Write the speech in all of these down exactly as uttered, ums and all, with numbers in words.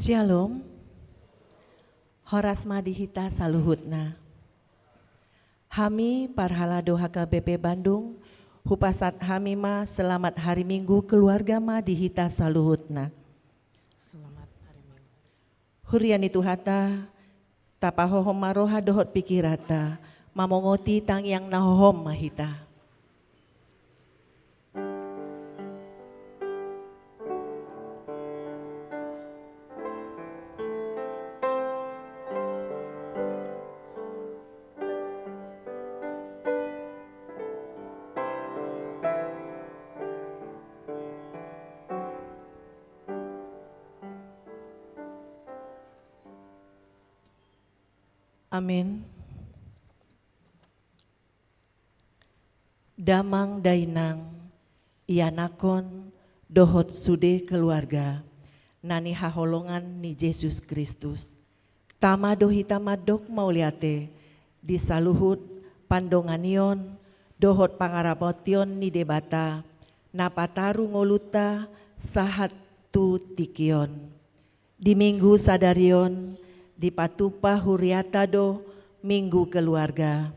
Shalom. Horas ma di hita saluhutna. Hami parhalado H K B P Bandung, hupasahat hami ma selamat hari Minggu keluarga ma di hita saluhutna. Selamat hari Minggu. Huria ni Tuhanta, tapahohom ma roha dohot pikiranta, mamongoti tangiang na hohom ma hita. Amin. Damang dainang, ianakhon dohot sude keluarga na nihaholongan ni Jesus Kristus. Tama do hita mandok mauliate di saluhut pandonganion dohot pangaramotion ni Debata na pataru ngolunta sahat tu tingki on. Di Minggu sadari on dipatupa huriata do Minggu Keluarga.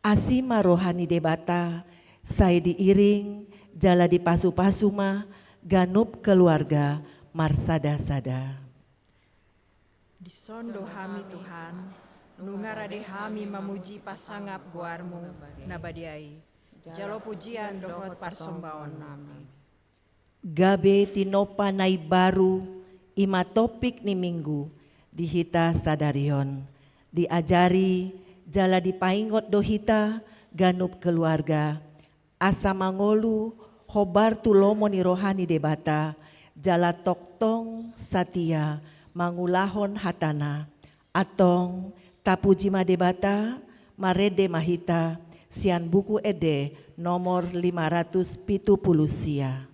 Asi ma roha ni Debata, sai diiring jala dipasupasu ma ganup keluarga marsadasada. Dison do hami Tuhan, nunga rade hami mamuji pasangap goarmu na badia i. Jalo pujian dohot parsombaon nami. Gabe tinompa na imbaru, i ma topik ni Minggu di hita sadari on. Diajari jala dipaingot do hita ganup keluarga, asa mangolu hombar tu lomo ni roha ni Debata, jala tongtong satia mangulahon hatana. Antong, tapuji ma Debata, marende ma hita sian Buku Ende nomor lima ratus pitu pulu sia.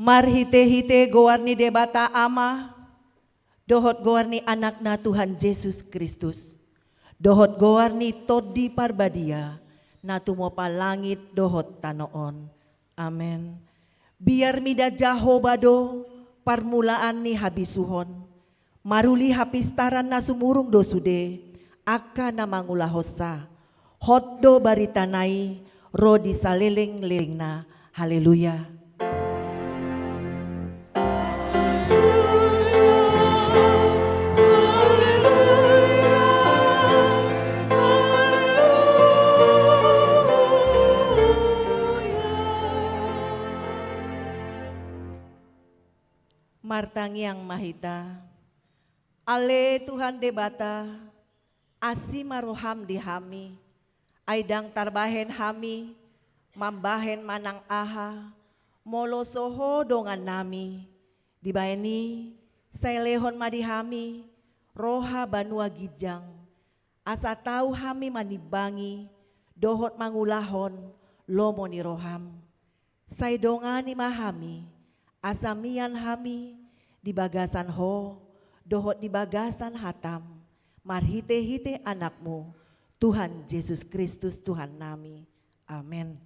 Marhite-hite goar ni Debata Ama, dohot goar ni Anakna Tuhan Jesus Kristus, dohot goar ni Tondi Parbadia, na tumompa langit dohot tano on. Amen. Biar mida Jahowa do parmulaan ni habisuhon, maruli hapistaran na sumurung do sude angka na mangulahonsa. Hot do baritana i ro di saleleng-lelengna. Haleluya. Martangiang ma hita. Ale Tuhan Debata, asi ma roham di hami, ai ndang tarbahen hami mambahen manang aha, molo so Ho dongannami. Dibahen i, sai lehon ma di hami roha banua ginjang, asa tau hami manimbangi dohot mangulahon lomo ni roham. Sai dongani ma hami, asa mian hami di bagasan Ho dohot di bagasan hatam, marhite-hite Anakmu, Tuhan Jesus Kristus Tuhannami. Amen.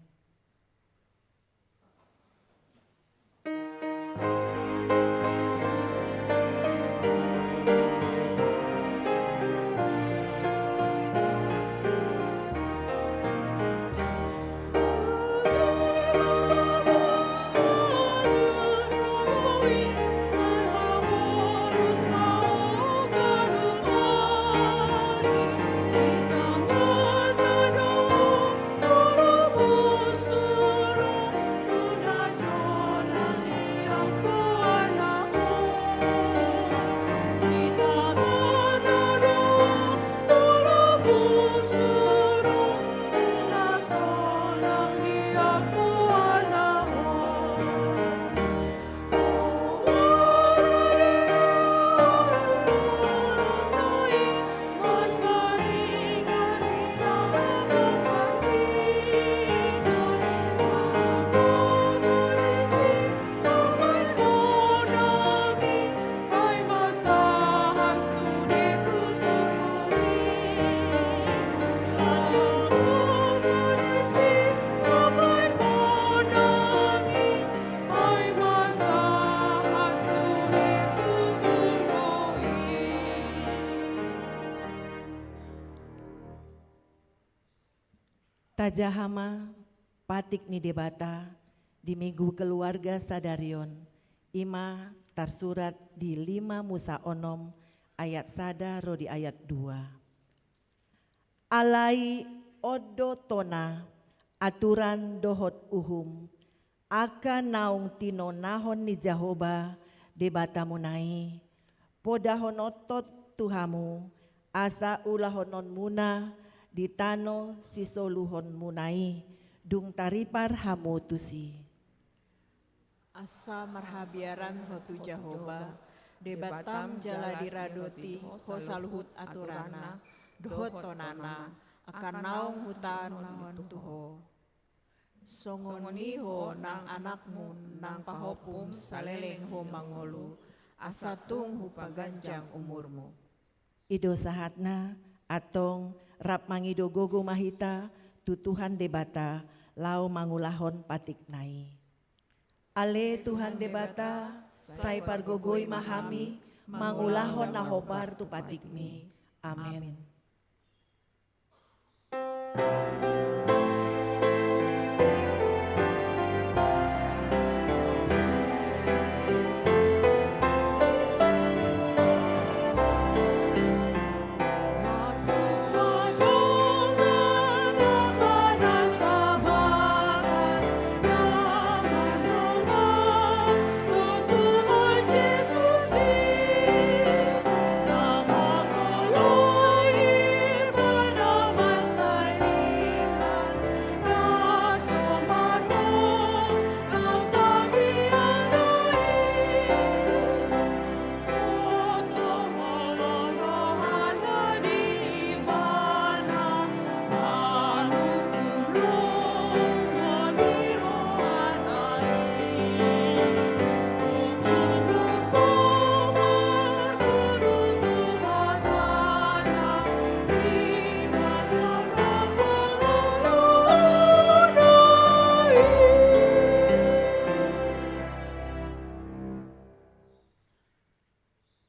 Tajaha ma patik ni Debata di Minggu Keluarga sadari on, i ma tarsurat di lima Musa onom ayat sada ro di ayat dua. Alai on do tona aturan dohot uhum, angka naung tinonahon ni Jahowa Debatamuna i, podahononhon tu hamu, asa ulahononmuna di tano sisoluhonmuna i, dung taripar hamu tusi. Asa marhabiaran ho tu Jahowa Debatam jala diradoti ho saluhut aturanna dohot tonana, angka naung hutanahon tu ho. Songon i ho nang anakmu nang pahompum saleleng ho mangolu, asa tung hupaganjang umurmu. I do sahatna. Antong rap mangido gogo ma hita tu Tuhan Debata laho mangulahon patikna i. Ale Tuhan Debata, sai pargogoi ma hami mangulahon na hombar tu patikmi. Amen.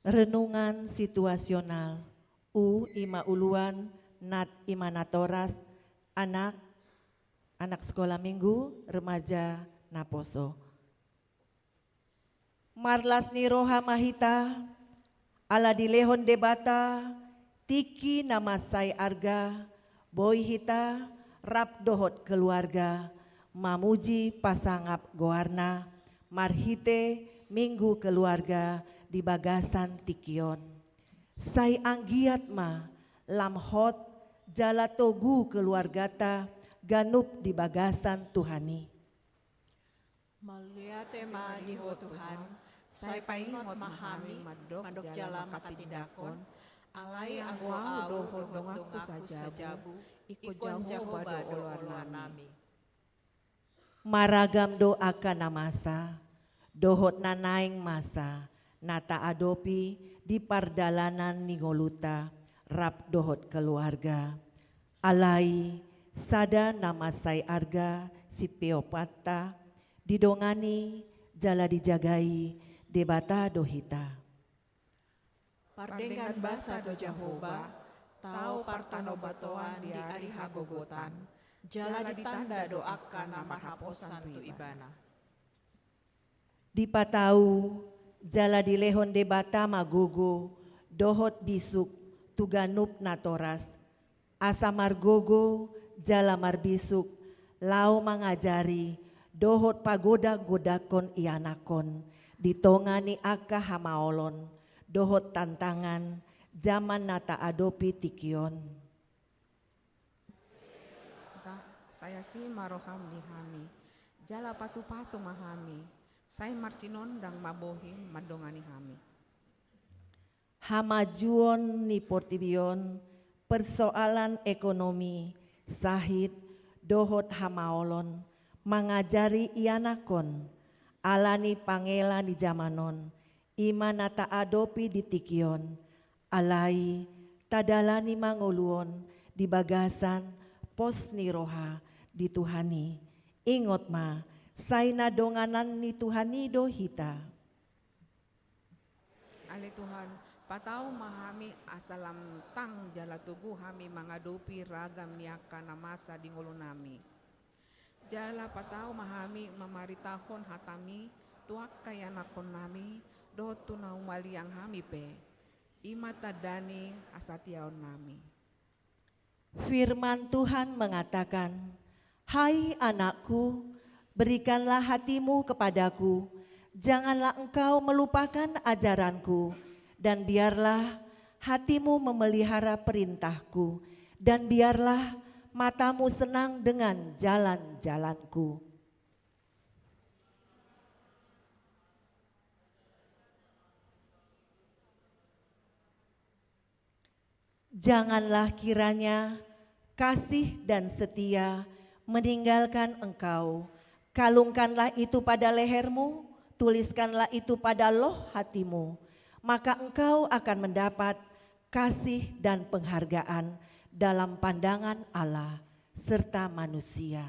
Renungan situasional. U, ima uluan, nat, ima natoras, anak, anak sekolah minggu, remaja, naposo. Marlas ni roha ma hita, ala dilehon Debata tingki na mansai arga, boi hita rap dohot keluarga mamuji pasangap goarna marhite Minggu Keluarga di bagasan tingki on. Sai anggiat ma lam hot jala togu keluargata ganup di bagasan Tuhan i. Mauliate ma di Ho Tuhan, sai paingot ma hami mandok jala mangkatindangkon, alai anggo ahu dohot donganku sajabu, ingkon Jahowa do oloannami. Maragam do angka na masa dohot na naeng masa na taadopi di pardalanan ni ngolunta rap dohot keluarga. Alai sada na mansai arga sipeopanta, didongani jala dijagai Debata do hita. Pardenggan basa do Jahowa, tao partanobatoan di ari hagogotan, jala ditanda do angka na marhaposan tu Ibana. Dipatau jala dilehon Debata ma gogo dohot bisuk tu ganup natoras, asa margogo jala marbisuk laho mangajari dohot pagodang-godangkon ianakhon di tonga ni angka hamaolon dohot tantangan jaman na taadopi tingki on. Sai asi ma roham di hami, jala pasu-pasu ma hami, sai marsinondang ma bohim mandongani hami. Hamajuon ni portibi on, persoalan ekonomi, sahit dohot hamaolon mangajari ianakhon ala ni pangela ni jaman on, ima na taadopi di tingki on. Alai tadalani ma ngolu on di bagasan pos ni roha di Tuhan i. Ingot ma, sai na donganan ni Tuhan i do hita. Ale Tuhan, patau ma hami asa lam tang jala togu hami mangadopi ragam ni angka na masa di ngolunami. Jala patau ma hami mamaritahon hatami tu angka ianakhonnami dohot tu na humaliang hami pe. Ima tanda ni hasatiaonnami. Firman Tuhan mengatakan, "Hai anakku, berikanlah hatimu kepadaku, janganlah engkau melupakan ajaranku, dan biarlah hatimu memelihara perintahku, dan biarlah matamu senang dengan jalan-jalanku." Janganlah kiranya kasih dan setia meninggalkan engkau. Kalungkanlah itu pada lehermu, tuliskanlah itu pada loh hatimu. Maka engkau akan mendapat kasih dan penghargaan dalam pandangan Allah serta manusia.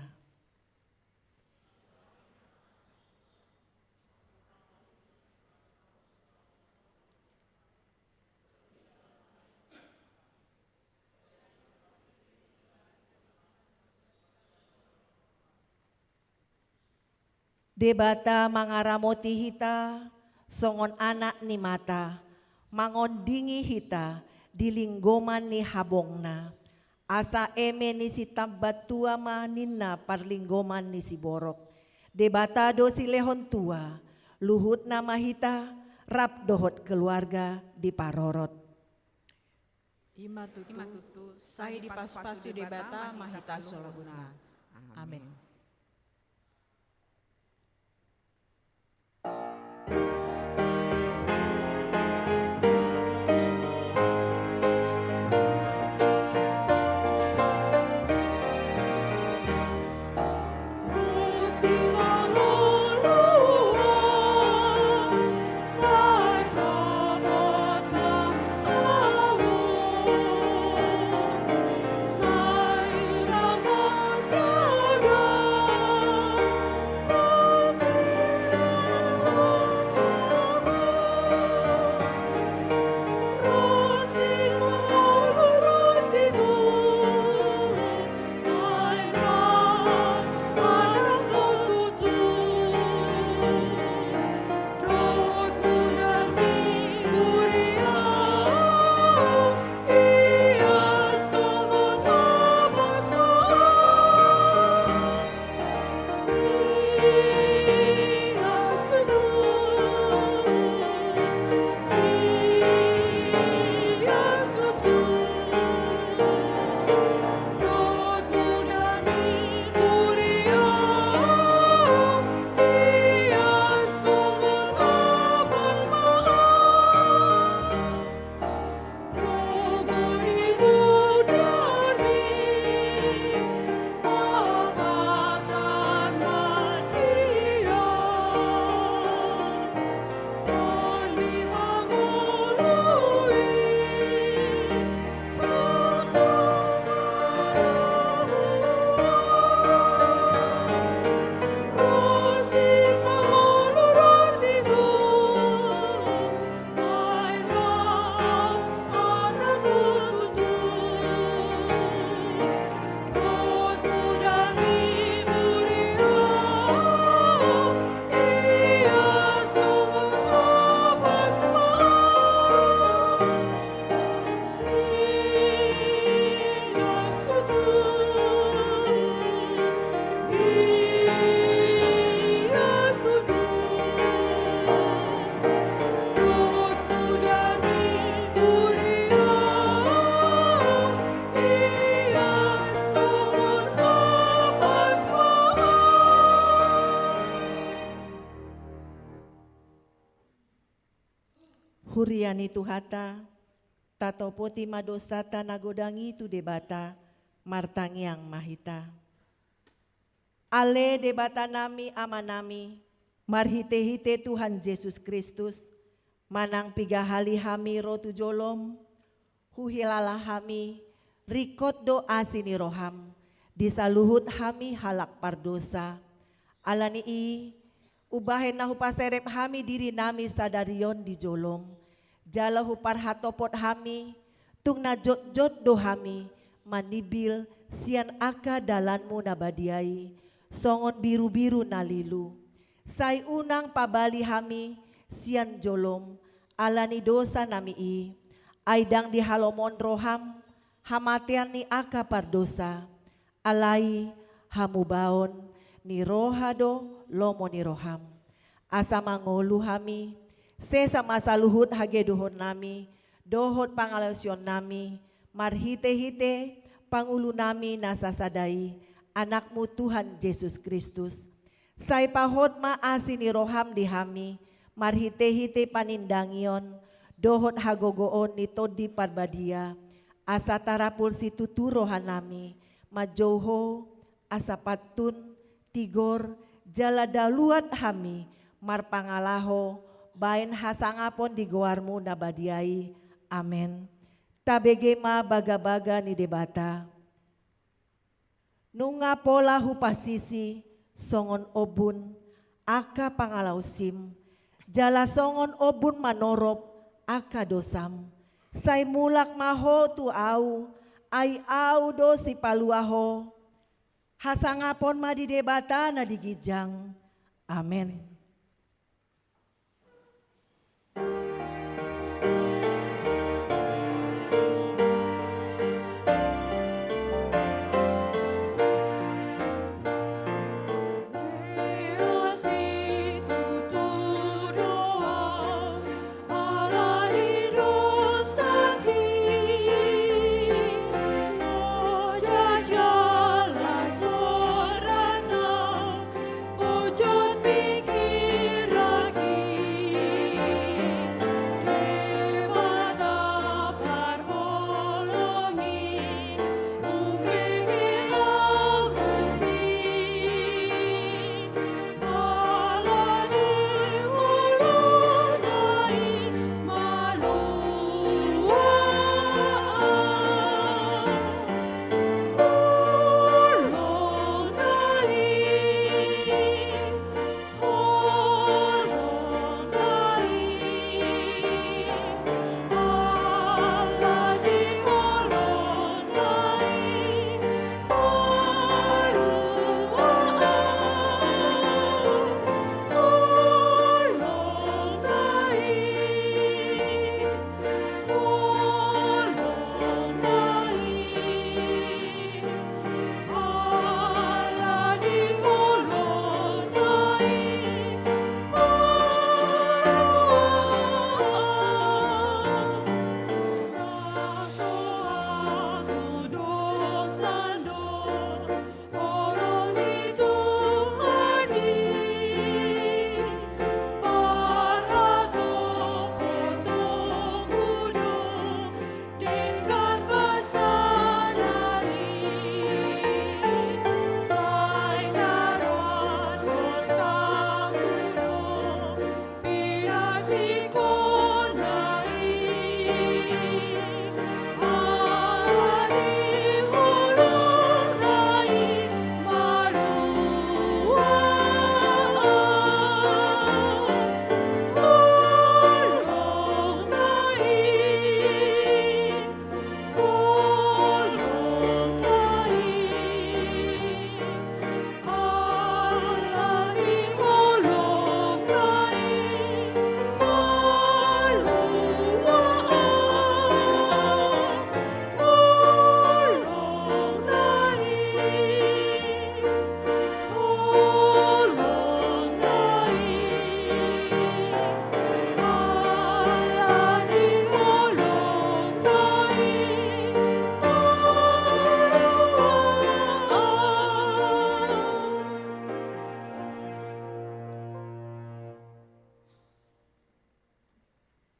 Debata mangaramoti hita songon anak ni mata, mangondingi hita di linggoman ni habongna. Asa eme ni sitambatua ma ninna parlinggoman ni siborok. Debata do silehon tua, luhutna ma hita rap dohot keluarga diparorot. Ima tutu, sai dipasu-pasu Debata ma hita saluhutna. Amen. Huria ni Tuhanta, tatopoti ma dosanta na godang i tu Debata, martangiang ma hita. Ale Debatanami Amanami, marhitehite Tuhan Jesus Kristus, manang piga hali hami ro tu jolom, huhilala hami, ringkot do asi ni roham, di saluhut hami halak pardosa. Ala ni i, umbahen na hupaserep hami dirinami sadari on di jolom, jala huparhatopot hami, tung na jotjot do hami manimbil sian angka dalanmu na badia i, songon birubiru na lilu. Sai unang pabali hami sian jolom, ala ni dosanami i, ai ndang dihalomohon roham hamatean ni angka pardosa, alai hamubaon ni roha do lomo ni roham. Asa mangolu hami, sesa ma saluhut hagedonami, dohot pangalaosionnami, marhitehite pangulunami na sasada i, Anakmu Tuhan Jesus Kristus. Sai pahot ma asi ni roham di hami, marhitehite panindangion, dohot hagogoon ni Tondi Parbadia, asa tarapul situtu rohanami, manjou ho, asa pantun, tigor, jala daluat hami, marpangalaho, baen hasangapon di goarmu na badia i. Amen. Tabege ma bagabaga ni Debata. Nunga pola hupasisi songon ombun angka pangalaosim, jala songon ombun manorop angka dosam. Sai mulak ma ho tu Ahu, ai Ahu do Sipalua ho. Hasangapon ma di Debata na di ginjang. Amen.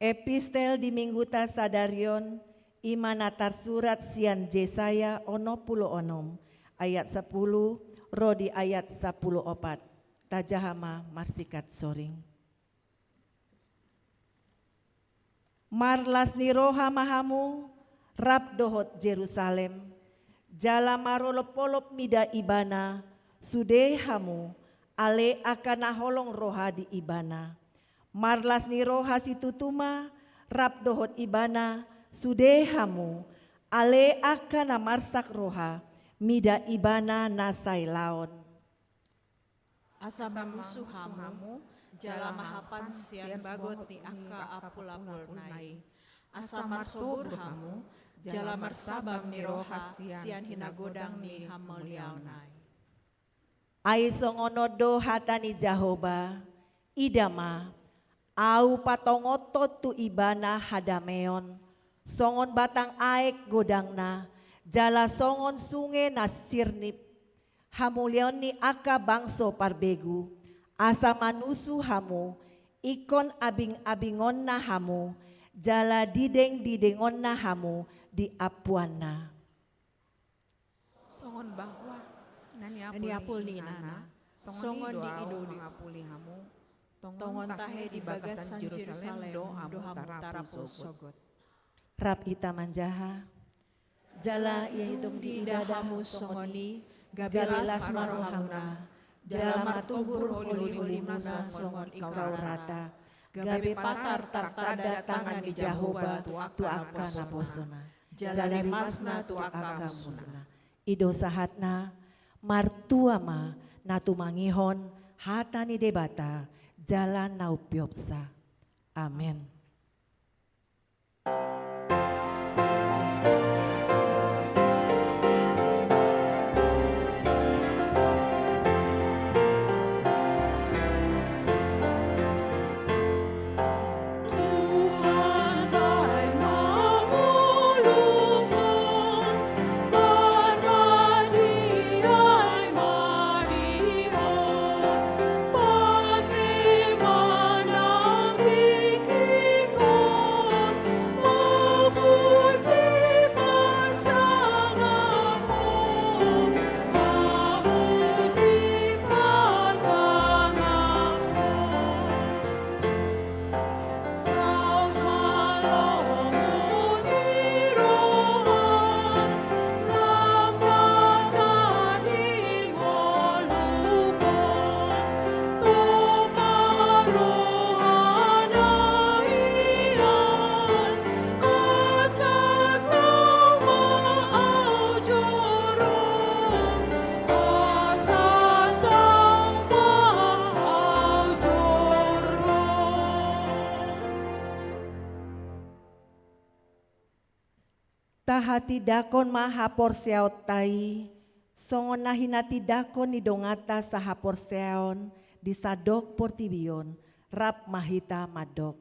Epistel di mingguta sadari on, i ma na tarsurat sian Jesaya onom pulu onom, ayat sapulu ro di ayat sapulu opat. Tajaha ma marsikat soring. Marlas ni roha ma hamu rap dohot Jerusalem, jala marolopolop mida ibana, sude hamu, ale angka na holong roha di ibana. Marlas ni roha situtu ma rap dohot ibana, sude hamu, ale angka na marsak roha mida ibana na sailaon. Asa manusu hamu, jala mahapan sian bagot ni angka apulapulna i. Asa marsobur hamu, jala marsabam ni roha sian hinagodang ni hamauliaonna i. Ai songon on do hata ni Jahowa, ida ma, Ahu patongothon tu ibana hadameon, songon batang aek godangna, jala songon sunge na sirnip, hamuliaon ni angka bangso parbegu, asa manusu hamu, ingkon abingabingonna hamu, jala didengdidengonna hamu di ampuanna. Songon bahwa na niapul ni inana, songon i do Ahu mangapuli hamu. Tongon tahe di bagasan Jerusalem do hamu tarapul sogot. Rap hita manjaha. Jala ia dung diida hamu songon i, gabe las ma rohamuna, jala martobur holiholimuna songon ikau rata, gabe patar tartanda tangan ni Jahowa tu angka naposona, jala rimasna tu angka musuna. I do sahatna. Martua ma na tumangihon hata ni Debata jala na umpeopsa. Amen. Tahatindangkon ma haporseaonta i, songon na hinatindangkon ni donganta sahaporseaon di sandok portibi on, rap ma hita mandok.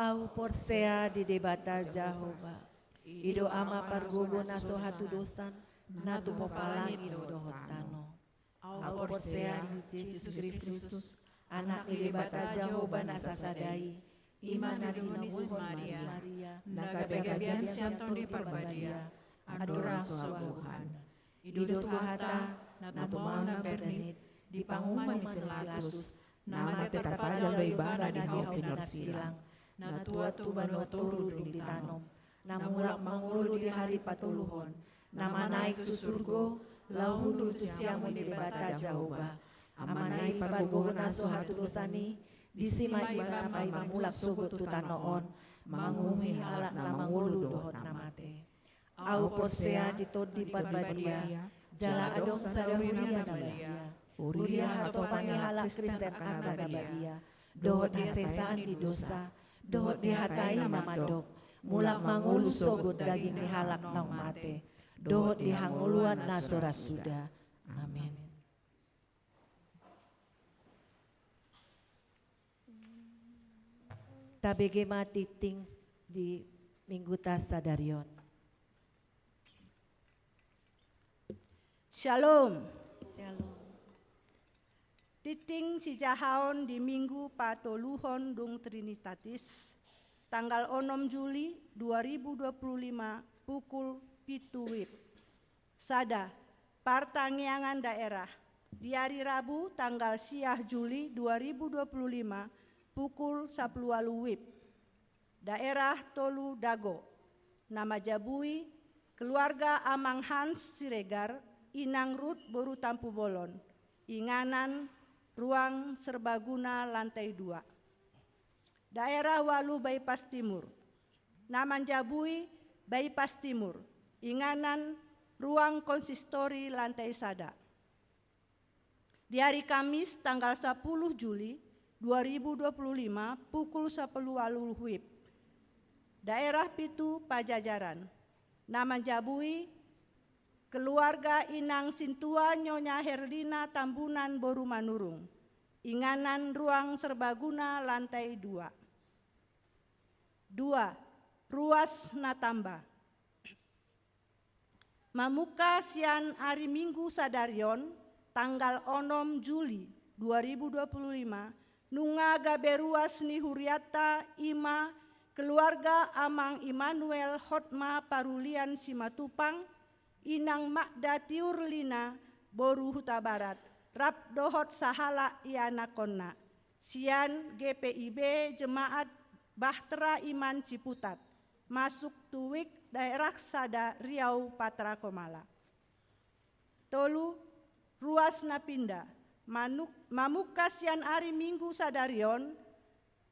Ahu porsea di Debata Jahowa, i do Ama pargogo na so hatudosan, na tumompa langit dohot tano. Ahu porsea di Jesus Kristus, Anak ni Debata Jahowa na sasada i, i ma na tinangion ni Maria, na gabegabean sian Tondi Parbadia, andorang so agoan. I do Tuhanta, na tumaon na bernit, di panguhuman ni si Pilatus, na mate tarpajal do ibana di hau pinorsilang, na tuat tu banua toru dung ditanom, na mulak mangolu di ari patoluhon, na manaek tu surgo, laho hundul tu siamun ni Debata Jahowa, Amana i pargogohon na so hatudosan i, disi ma ibana paima mulak sogot tu tano on, manguhumi halak na mangolu dohot na mate. Ahu porsea di Tondi Parbadia, jala adong sada huria na badia, huria hatopan ni halak Kristen angka na badia, dohot di hasesaan ni dosa, dohot di hata i na mandok, mulak mangolu sogot daging ni halak naung mate, dohot di hangoluan na so ra suda. Amen. Tabege ma tingting di mingguta sadari on. Shalom. Shalom. Tingting sijahaon di minggu patoluhon dung Trinitatis. tanggal onom Juli dua ribu dua puluh lima, pukul pitu wib. Sada, partangiangan daerah. Di ari Rabu tanggal sia Juli dua ribu dua puluh lima, pukul sapuluh walu wib. Daerah tolu Dago. Na manjabui, keluarga Amang Hans Siregar, Inang Rut boru Tampubolon. Inganan, ruang serbaguna lantai dua. Daerah walu Bypass Timur. Na manjabui, Bypass Timur. Inganan, ruang konsistori lantai sada. Di ari Kamis tanggal sapuluh Juli dua ribu dua puluh lima, pukul sapuluh walu wib. Daerah pitu Pajajaran. Na manjabui, keluarga Inang Sintua Nyonya Herlina Tambunan boru Manurung. Inganan, ruang serbaguna lantai dua. Dua, ruas na tamba. Mamungka sian ari Minggu sadari on, tanggal onom Juli dua ribu dua puluh lima, nunga gabe ruas ni hurianta, i ma keluarga Amang Immanuel Hotma Parulian Simatupang, Inang Magda Tiur Lina boru Hutabarat, rap dohot sahalak ianakhonna, sian G P I B Jemaat Bahtera Iman Ciputat, masuk tu wik daerah sada Riau Patra Komala. Tolu, ruas na pinda. Manuk-, mamungka sian ari Minggu sadari on,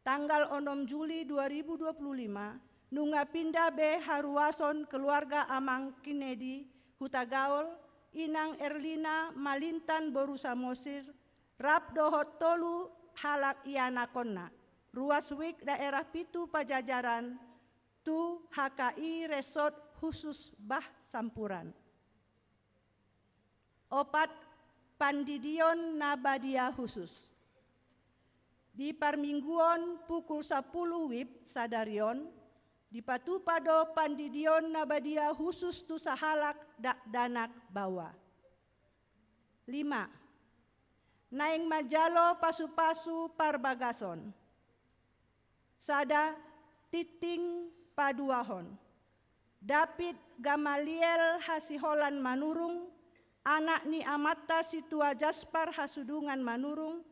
tanggal onom Juli dua ribu dua puluh lima, nunga pinda be haruason keluarga Amang Kinedi Hutagaol, Inang Erlina Malintan boru Samosir, rap dohot tolu halak ianakhonna, ruas wik daerah pitu Pajajaran, tu H K I Resort Khusus Bah Sampuran. Opat, pandidion na badia khusus. Di parmingguon pukul sapuluh wib sadari on, dipatupa do pandidion na badia khusus tu sahalak dakdanak baoa. Lima, naeng manjalo pasupasu parbagason. Sada, tinting paduahon. David Gamaliel Hasiholan Manurung, anak ni amanta Situa Jaspar Hasudungan Manurung,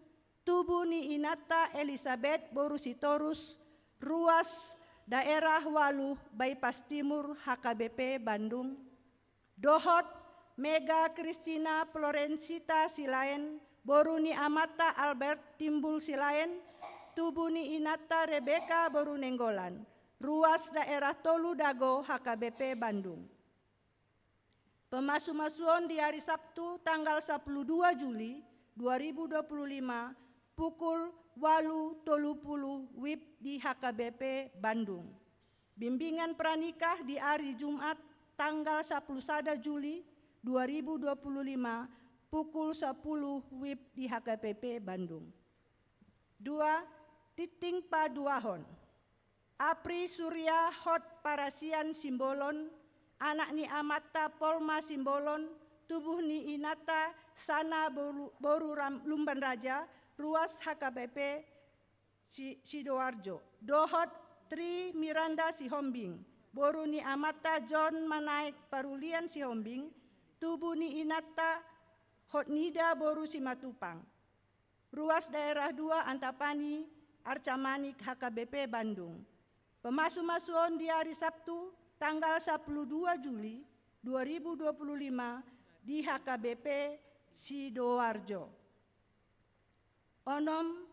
tubu ni inanta Elisabet boru Sitorus, ruas daerah walu Bypass Timur H K B P Bandung. Dohot Mega Kristina Florensita Silaen, boru ni amanta Albert Timbul Silaen, tubu ni inanta Rebeka boru Nenggolan, ruas daerah tolu Dago H K B P Bandung. Pemasumasuon di ari Sabtu tanggal sapuluh dua Juli dua ribu dua puluh lima, pukul walu tolu puluh wib di H K B P Bandung. Bimbingan pranikah di ari Jumat tanggal sapuluh sada Juli dua ribu dua puluh lima, pukul sapuluh wib di H K B P Bandung. Dua, tinting paduahon. Apri Surya Hot Parasian Simbolon, anak ni amanta Polma Simbolon, tubu ni inanta Sana boru, boru Ram-, Lumban Raja, ruas H K B P Si-, Sidoarjo. Dohot Tri Miranda Sihombing, boru ni amanta John Manaek Parulian Sihombing, tubu ni inanta Hotnida boru Simatupang. Ruas daerah dua Antapani, Arca Manik H K B P Bandung. Pemasumasuon di ari Sabtu tanggal sapuluh dua Juli dua ribu dua puluh lima di H K B P Sidoarjo. Onom,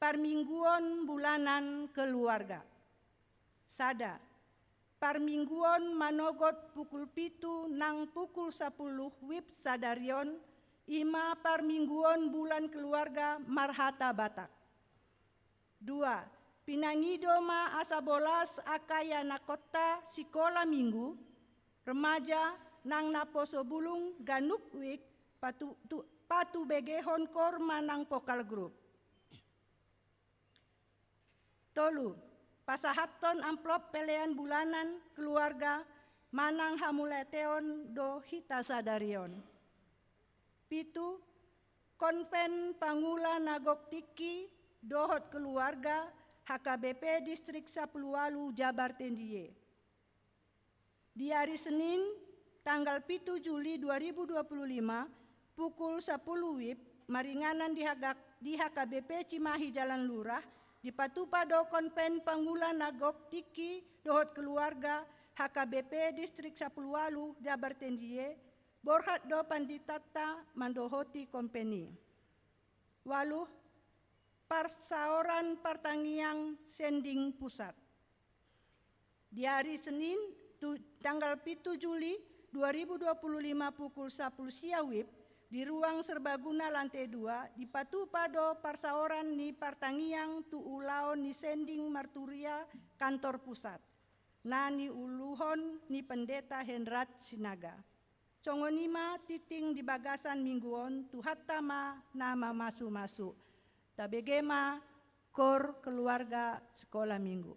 parmingguon bulanan keluarga. Sada, parmingguon manogot pukul pitu nang pukul sapuluh wib sadari on, i ma parmingguon bulan keluarga marhata Batak. Dua, pinangido ma asa bolas angka ianakhonta sikola minggu, remaja, nang naposo bulung ganup wik, patu-, tu-, patubegehon koor manang vokal grup. Tolu, pasahathon amplop pelean bulanan keluarga manang hamauliateon do hita sadari on. Pitu, konven pangula na gok tingki dohot keluarga H K B P Distrik Sapuluh Ualu Jabar Tendiye. Di ari Senin, tanggal pitu Juli dua ribu dua puluh lima, pukul sapuluh wib, maringanan di Hagak-, di H K B P Cimahi Jalan Lurah, dipatupa do konven pangula na gok tingki dohot keluarga H K B P Distrik Sapuluh Ualu Jabar Tendiye, borhat do panditanta mandohoti konven i. Ualu, parsaoran partangiang sending pusat. Di ari Senin, tu-, tanggal pitu Juli dua ribu dua puluh lima pukul sapuluh sia wib, di ruang serbaguna lantai dua, dipatupa do parsaoran ni partangiang tu ulaon ni sending marturia kantor pusat, na niuluhon ni Pendeta Hendrat Sinaga. Songon i ma tingting di bagasan minggu on, Tuhanta ma na mamasumasu. Tabege ma, Koor Keluarga Sekolah Minggu.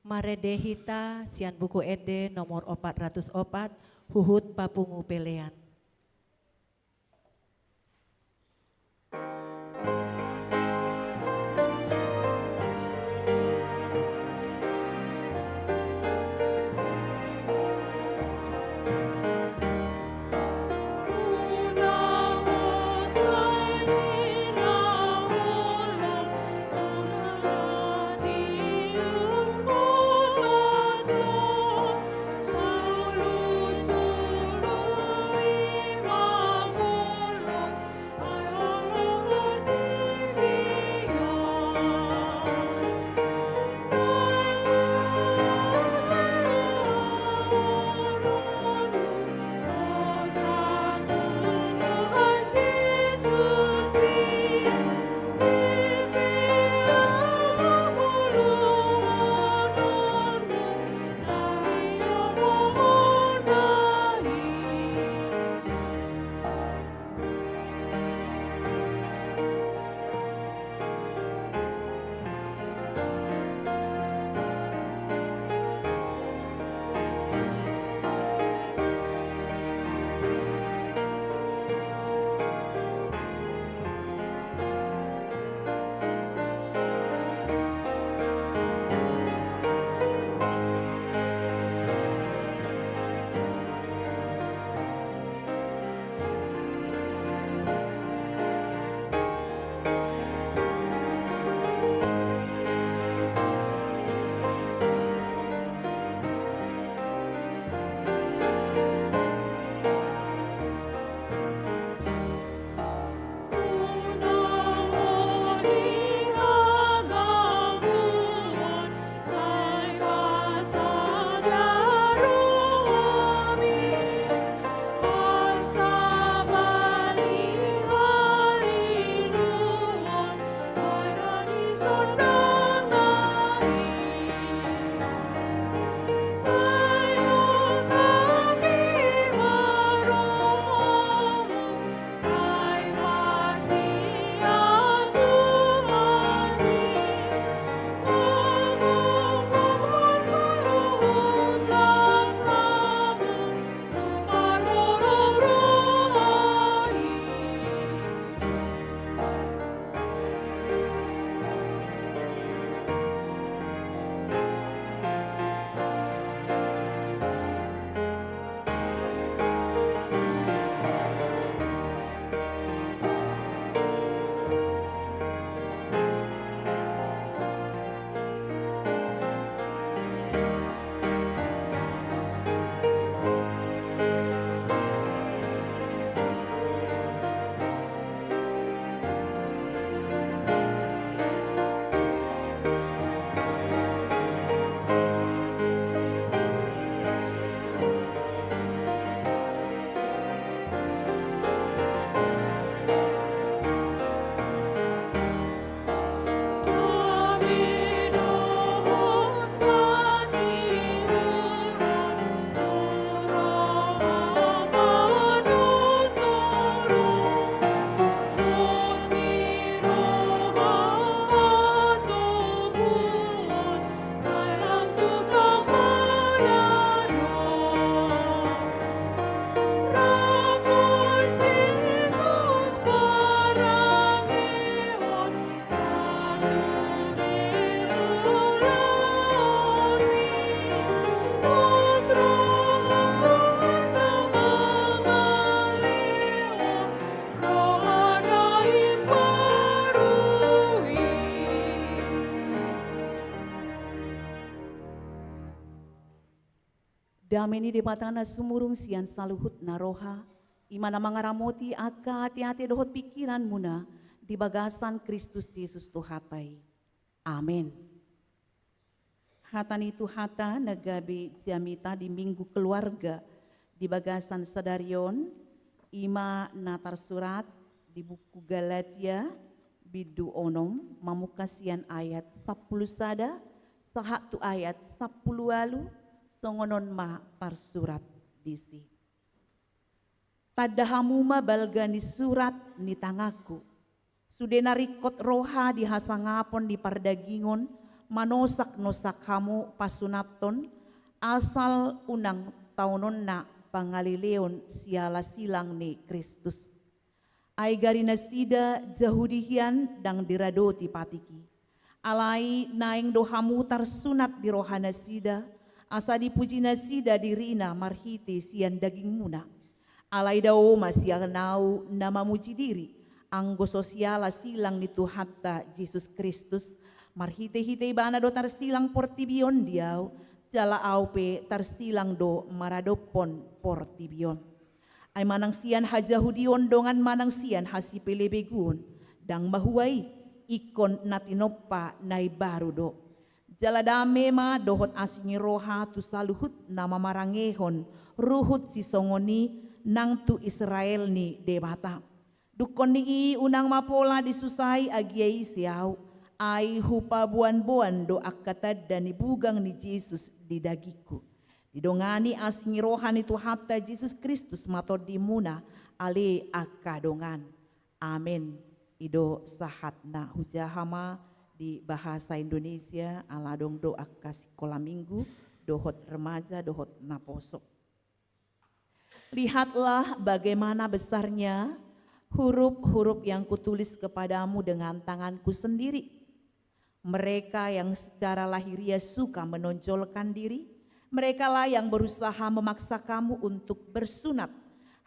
Marende hita sian Buku Ende nomor opat ratus opat, huhut papungu pelean. Dame ni Debata na sumurung sian saluhutna roha, i ma na mangaramoti angka ateate dohot pingkiranmuna di bagasan Kristus Jesus Tuhanta i. Amen. Hata ni Tuhanta na gabe jamita di Minggu Keluarga di bagasan sadari on, i ma na tarsurat di buku Galatia, bindu onom, mamungka sian ayat sampulu sada sahat tu ayat sampulu ualu, songon on ma tarsurat disi. Tanda hamu ma balga ni surat ni tanganku. Sude na ringkot roha di hasangapon ni pardagingon Manosak-nosak hamu pasunathon, asal unang taononna pangaleleon siala silang ni Kristus. Ai gari nasida Jahudi hian ndang diradoti patik i. Alai naeng do hamu tarsunat di roha nasida, asa dipuji nasida dirina marhite sian dagingmuna. Alai dao ma sian au na mamuji diri, anggo so siala silang ni Tuhanta Jesus Kristus, marhite-hite ibana do tarsilang portibi on di au, jala au pe tarsilang do maradophon portibi on. Ai manang sian hajahudion dongan manang sian hasipelebeguon, ndang mahua i, ingkon na tinompa na imbaru do. Jala dame ma dohot asi ni roha tu saluhut na mamarangehon ruhut sisongon i nang tu Israel ni Debata. Dungkon ni i unang ma pola disusai agia ise au, ai hupaboan-boan do angka tanda ni bugang ni Jesus di dagingku. Didongani asi ni roha ni Tuhanta Jesus Kristus ma tondimuna, ale angka dongan. Amen. I do sahatna. Hujaha ma di bahasa Indonesia, ala adong do angka sikola minggu, dohot remaja, dohot naposo. Lihatlah bagaimana besarnya huruf-huruf yang kutulis kepadamu dengan tanganku sendiri. Mereka yang secara lahiriah suka menonjolkan diri, merekalah yang berusaha memaksa kamu untuk bersunat,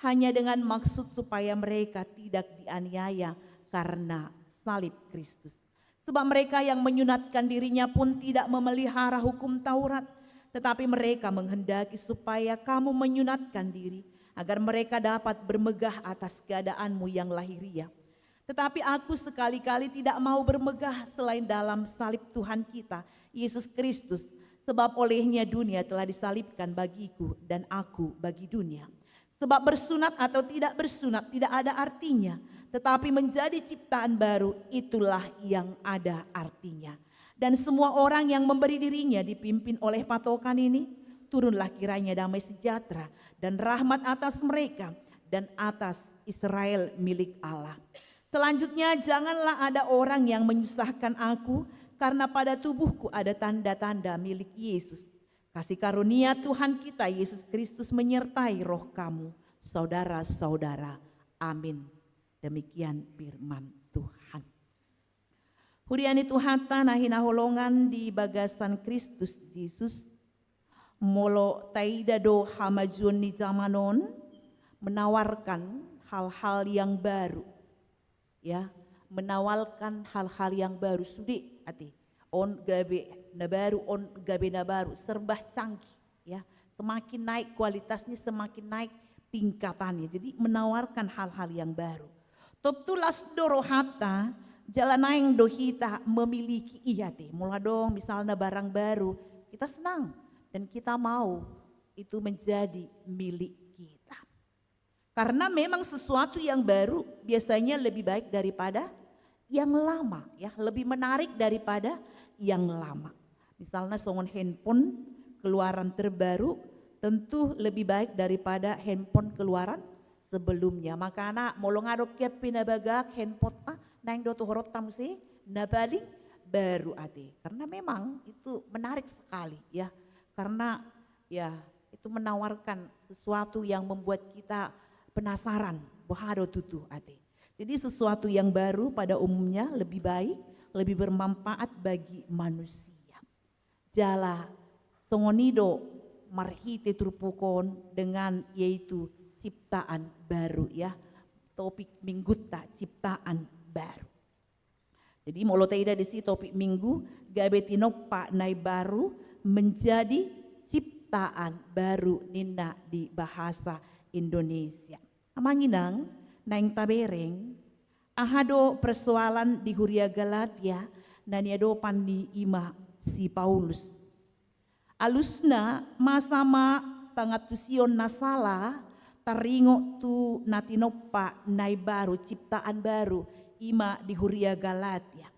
hanya dengan maksud supaya mereka tidak dianiaya karena salib Kristus. Sebab mereka yang menyunatkan dirinya pun tidak memelihara hukum Taurat, tetapi mereka menghendaki supaya kamu menyunatkan diri, agar mereka dapat bermegah atas keadaanmu yang lahiriah. Tetapi aku sekali-kali tidak mau bermegah selain dalam salib Tuhan kita, Yesus Kristus, sebab olehnya dunia telah disalibkan bagiku dan aku bagi dunia. Sebab bersunat atau tidak bersunat tidak ada artinya, tetapi menjadi ciptaan baru, itulah yang ada artinya. Dan semua orang yang memberi dirinya dipimpin oleh patokan ini, turunlah kiranya damai sejahtera dan rahmat atas mereka dan atas Israel milik Allah. Selanjutnya, janganlah ada orang yang menyusahkan aku, karena pada tubuhku ada tanda-tanda milik Yesus. Kasih karunia Tuhan kita Yesus Kristus menyertai roh kamu, saudara-saudara. Amin. Demikian firman Tuhan. Huria ni Tuhanta na hinaholongan di bagasan Kristus Jesus, molo taida do hamajuon ni jaman on menawarkan hal-hal yang baru, ya, menawarkan hal-hal yang baru, sude ate. On gabe na baru, on gabe na baru, serba canggih, ya. Semakin naik kualitasnya, semakin naik tingkatannya. Jadi menawarkan hal-hal yang baru. Tontu las do rohanta, jala naeng do hita memiliki i ate. Molo adong misalna barang baru, kita senang dan kita mau itu menjadi milik kita. Karena memang sesuatu yang baru biasanya lebih baik daripada yang lama, ya, lebih menarik daripada yang lama. Misalnya songon handphone keluaran terbaru tentu lebih baik daripada handphone keluaran sebelumnya. Makana molo nga adong hepeng na bagak handphoneta, naeng do tu rohanta muse na paling baru ate. Karena memang itu menarik sekali, ya. Karena, ya, itu menawarkan sesuatu yang membuat kita penasaran, boha do tutu ate. Jadi sesuatu yang baru pada umumnya lebih baik, lebih bermanfaat bagi manusia. Jala songon i do marhite turpuk on dengan yaitu ciptaan baru, ya. Topik mingguta ciptaan baru. Jadi molo taida disi topik minggu, gabe tinompa na imbaru, menjadi ciptaan baru ninna di bahasa Indonesia. Amang inang, naeng tabereng, aha do persoalan di huria Galatia na niadopan ni ima si Paulus? Alusna, masa ma pangantusion na sala taringot tu na tinompa na imbaru, ciptaan baru, ima di huria Galatia.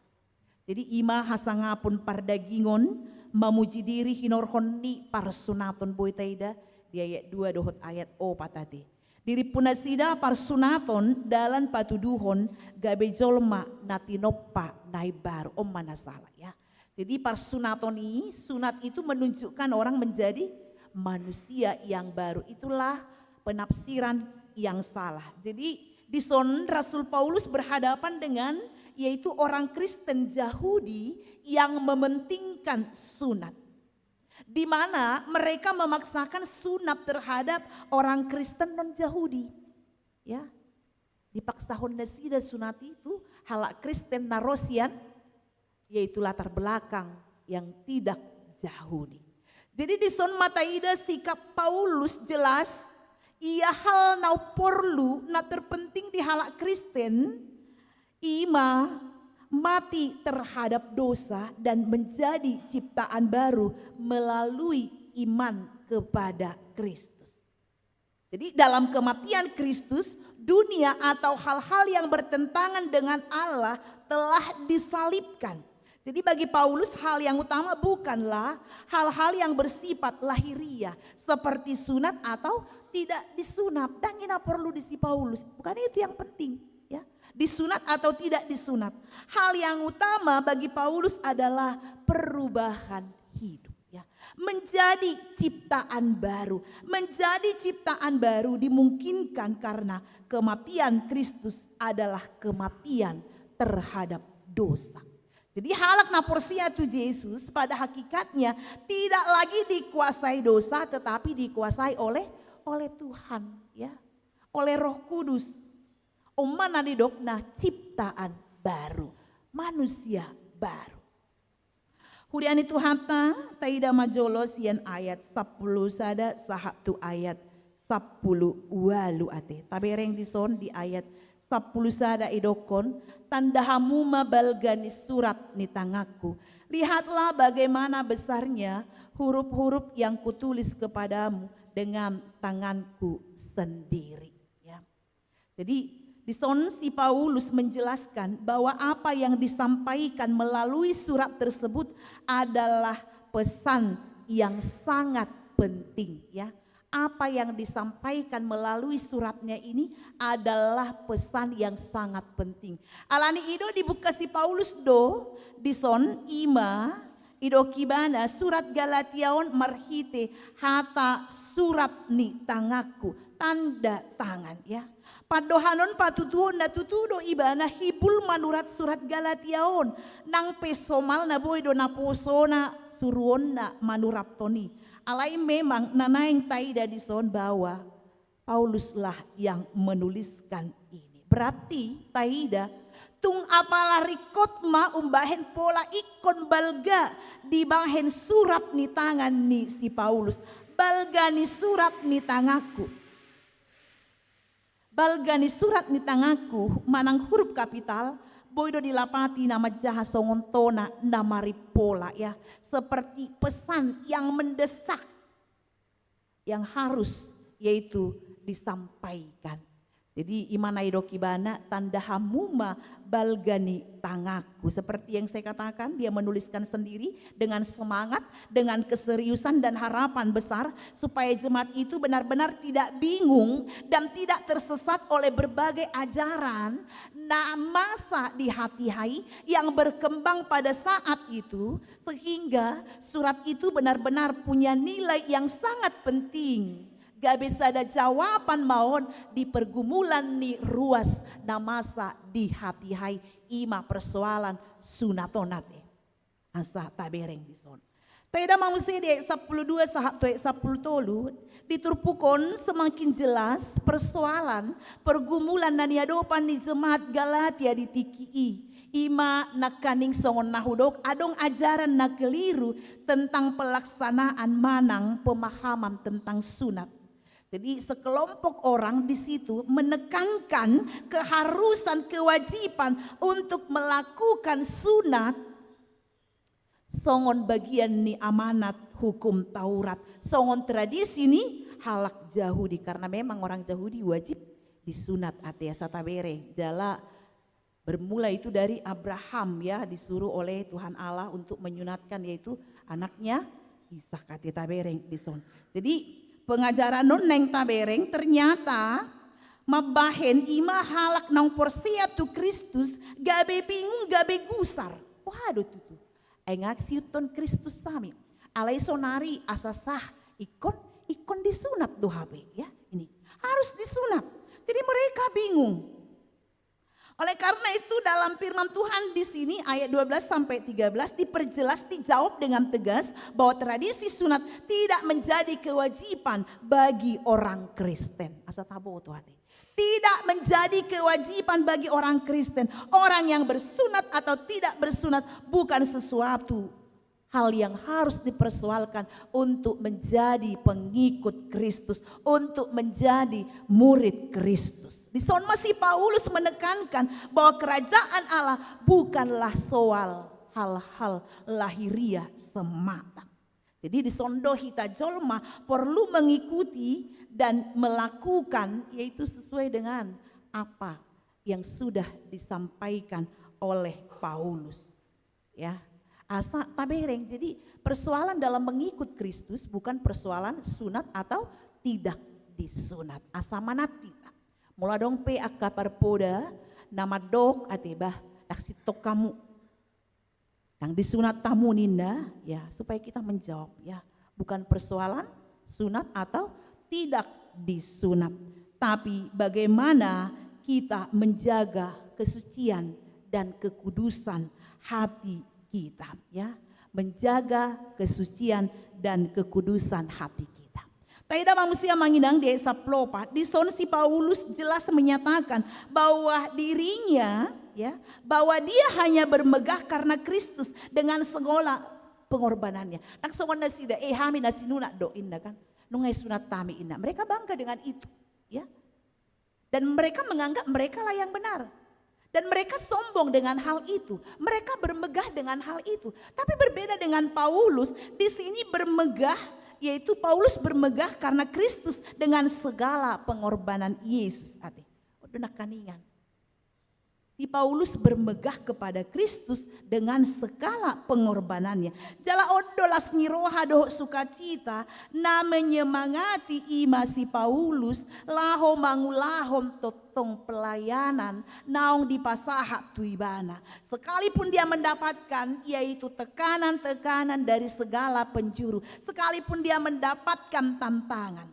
Jadi ima hasangapon pardagingon, mamuji diri hinorhon ni parsunaton, boi taida di ayat dua dohot ayat opat ate. Dirimpu nasida parsunaton dalan patuduhon gabe jolma na tinompa na imbaru, on ma na sala, ya. Jadi parsunaton i, sunat itu menunjukkan orang menjadi manusia yang baru. Itulah penafsiran yang salah. Jadi dison Rasul Paulus berhadapan dengan yaitu orang Kristen Yahudi yang mementingkan sunat. Di mana mereka memaksakan sunat terhadap orang Kristen non-Yahudi. Ya. Dipaksahon nasida sunat itu halak Kristen na ro sian yaitu latar belakang yang tidak Yahudi. Jadi dison ma taida sikap Paulus jelas ia hal na porlu na terpenting di halak Kristen ima mati terhadap dosa dan menjadi ciptaan baru melalui iman kepada Kristus. Jadi dalam kematian Kristus, dunia atau hal-hal yang bertentangan dengan Allah telah disalibkan. Jadi bagi Paulus hal yang utama bukanlah hal-hal yang bersifat lahiriah seperti sunat atau tidak disunat. Dang i na porlu di si Paulus. Bukan itu yang penting, ya. Disunat atau tidak disunat. Hal yang utama bagi Paulus adalah perubahan hidup, ya. Menjadi ciptaan baru. Menjadi ciptaan baru dimungkinkan karena kematian Kristus adalah kematian terhadap dosa. Jadi halak na porsea tu Jesus pada hakikatnya tidak lagi dikuasai dosa tetapi dikuasai oleh oleh Tuhan, ya. Oleh Roh Kudus. On ma na didok na ciptaan baru, manusia baru. Huria ni Tuhanta, taida ma jolo sian ayat sampulu sada sahat tu ayat sampulu ualu ate. Tabereng dison di ayat sampulu sada idokkon, tanda hamu ma balga ni surat ni tanganku. Lihatlah bagaimana besarnya huruf-huruf yang kutulis kepadamu dengan tanganku sendiri. Ya. Jadi dison si Paulus menjelaskan bahwa apa yang disampaikan melalui surat tersebut adalah pesan yang sangat penting, ya. Apa yang disampaikan melalui suratnya ini adalah pesan yang sangat penting. Alani i do dibuka si Paulus do dison ima idok ibana surat Galatia on marhite hata surat ni tanganku, tanda tangan, ya. Pandohan on patutuhon na tutu do ibana hibul manurat surat Galatia on, nang pe somal na boi do naposona suruonna manurathon i. Alai memang na naeng taida dison bahwa Pauluslah yang menuliskan ini. Berarti taida, tung apala ringkot ma umbahen pola ingkon balga dibahen surat ni tangan ni si Paulus. Balga ni surat ni tanganku. Balga ni surat ni tanganku manang huruf kapital, boi do dilapati na manjaha songon tona na marimpola, ya. Seperti pesan yang mendesak yang harus yaitu disampaikan. Jadi ima na idok ibana tanda hamu ma balga ni tanganku. Seperti yang saya katakan, dia menuliskan sendiri dengan semangat, dengan keseriusan dan harapan besar supaya jemaat itu benar-benar tidak bingung dan tidak tersesat oleh berbagai ajaran na masa dihatihai yang berkembang pada saat itu, sehingga surat itu benar-benar punya nilai yang sangat penting. Gabe sada jawaban ma on di pergumulan ni ruas na masa dihatihai, ima persoalan sunat on ate. Asa tabereng dison. Taida ma muse di ayat sampulu dua sahat tu ayat sampulu tolu, di turpuk on semakin jelas persoalan pergumulan na niadopan ni jemaat Galatia di tingki i. Ima nangkaning songon na hudok, adong ajaran na keliru tentang pelaksanaan manang pemahaman tentang sunat. Jadi sekelompok orang di situ menekankan keharusan, kewajiban untuk melakukan sunat songon bagian ni amanat hukum Taurat, songon tradisi ni halak Jahudi, karena memang orang Jahudi wajib disunat ate, asa tabereng. Jala bermula itu dari Abraham, ya, disuruh oleh Tuhan Allah untuk menyunatkan yaitu anaknya Ishak ate, tabereng dison. Jadi pengajaran on naeng tabereng ternyata mambahen ima halak naung porsea tu Kristus gabe bingung, gabe gusar. Wah, do tutu. Ai nga siuthon Kristus hami. Alai sonari asa sah ingkon, ingkon disunat do hape, ya. Ini harus disunat. Jadi mereka bingung. Oleh karena itu, dalam firman Tuhan di sini, ayat dua belas sampai tiga belas, diperjelas, dijawab dengan tegas bahwa tradisi sunat tidak menjadi kewajiban bagi orang Kristen. Asa taboto hate. Tidak menjadi kewajiban bagi orang Kristen. Orang yang bersunat atau tidak bersunat bukan sesuatu hal yang harus dipersoalkan untuk menjadi pengikut Kristus, untuk menjadi murid Kristus. Dison ma si Paulus menekankan bahwa kerajaan Allah bukanlah soal hal-hal lahiriah semata. Jadi dison do hita jolma perlu mengikuti dan melakukan, yaitu sesuai dengan apa yang sudah disampaikan oleh Paulus. Ya, asa tabereng. Jadi persoalan dalam mengikut Kristus bukan persoalan sunat atau tidak disunat. Asa manat hita. Molo adong pe angka parpoda na mandok ate, bah, ndang sintong hamu. Ndang disunat hamu ninna, ya, supaya kita menjawab, ya. Bukan persoalan sunat atau tidak disunat, tapi bagaimana kita menjaga kesucian dan kekudusan hati kita, ya. Menjaga kesucian dan kekudusan hati kita. Taida ma muse amang inang di ayat sampulu opat, dison si Paulus jelas menyatakan bahwa dirinya, ya, bahwa dia hanya bermegah karena Kristus dengan segala pengorbanannya. Ndang songon nasida, eh, hami na sinunat do, inna kan. Nunga disunat hami, inna. Mereka bangga dengan itu, ya. Dan mereka menganggap mereka lah yang benar. Dan mereka sombong dengan hal itu. Mereka bermegah dengan hal itu. Tapi berbeda dengan Paulus, di sini bermegah, yaitu Paulus bermegah karena Kristus dengan segala pengorbanan Yesus. Ate, ondo nangkaningan. Si Paulus bermegah kepada Kristus dengan segala pengorbanannya. Jala on do las ni roha dohot sukacita na menyemangati i ma si Paulus laho mangulahon tongtong pelayanan naung dipasahat tu ibana. Sekalipun dia mendapatkan, yaitu tekanan-tekanan dari segala penjuru, sekalipun dia mendapatkan tantangan.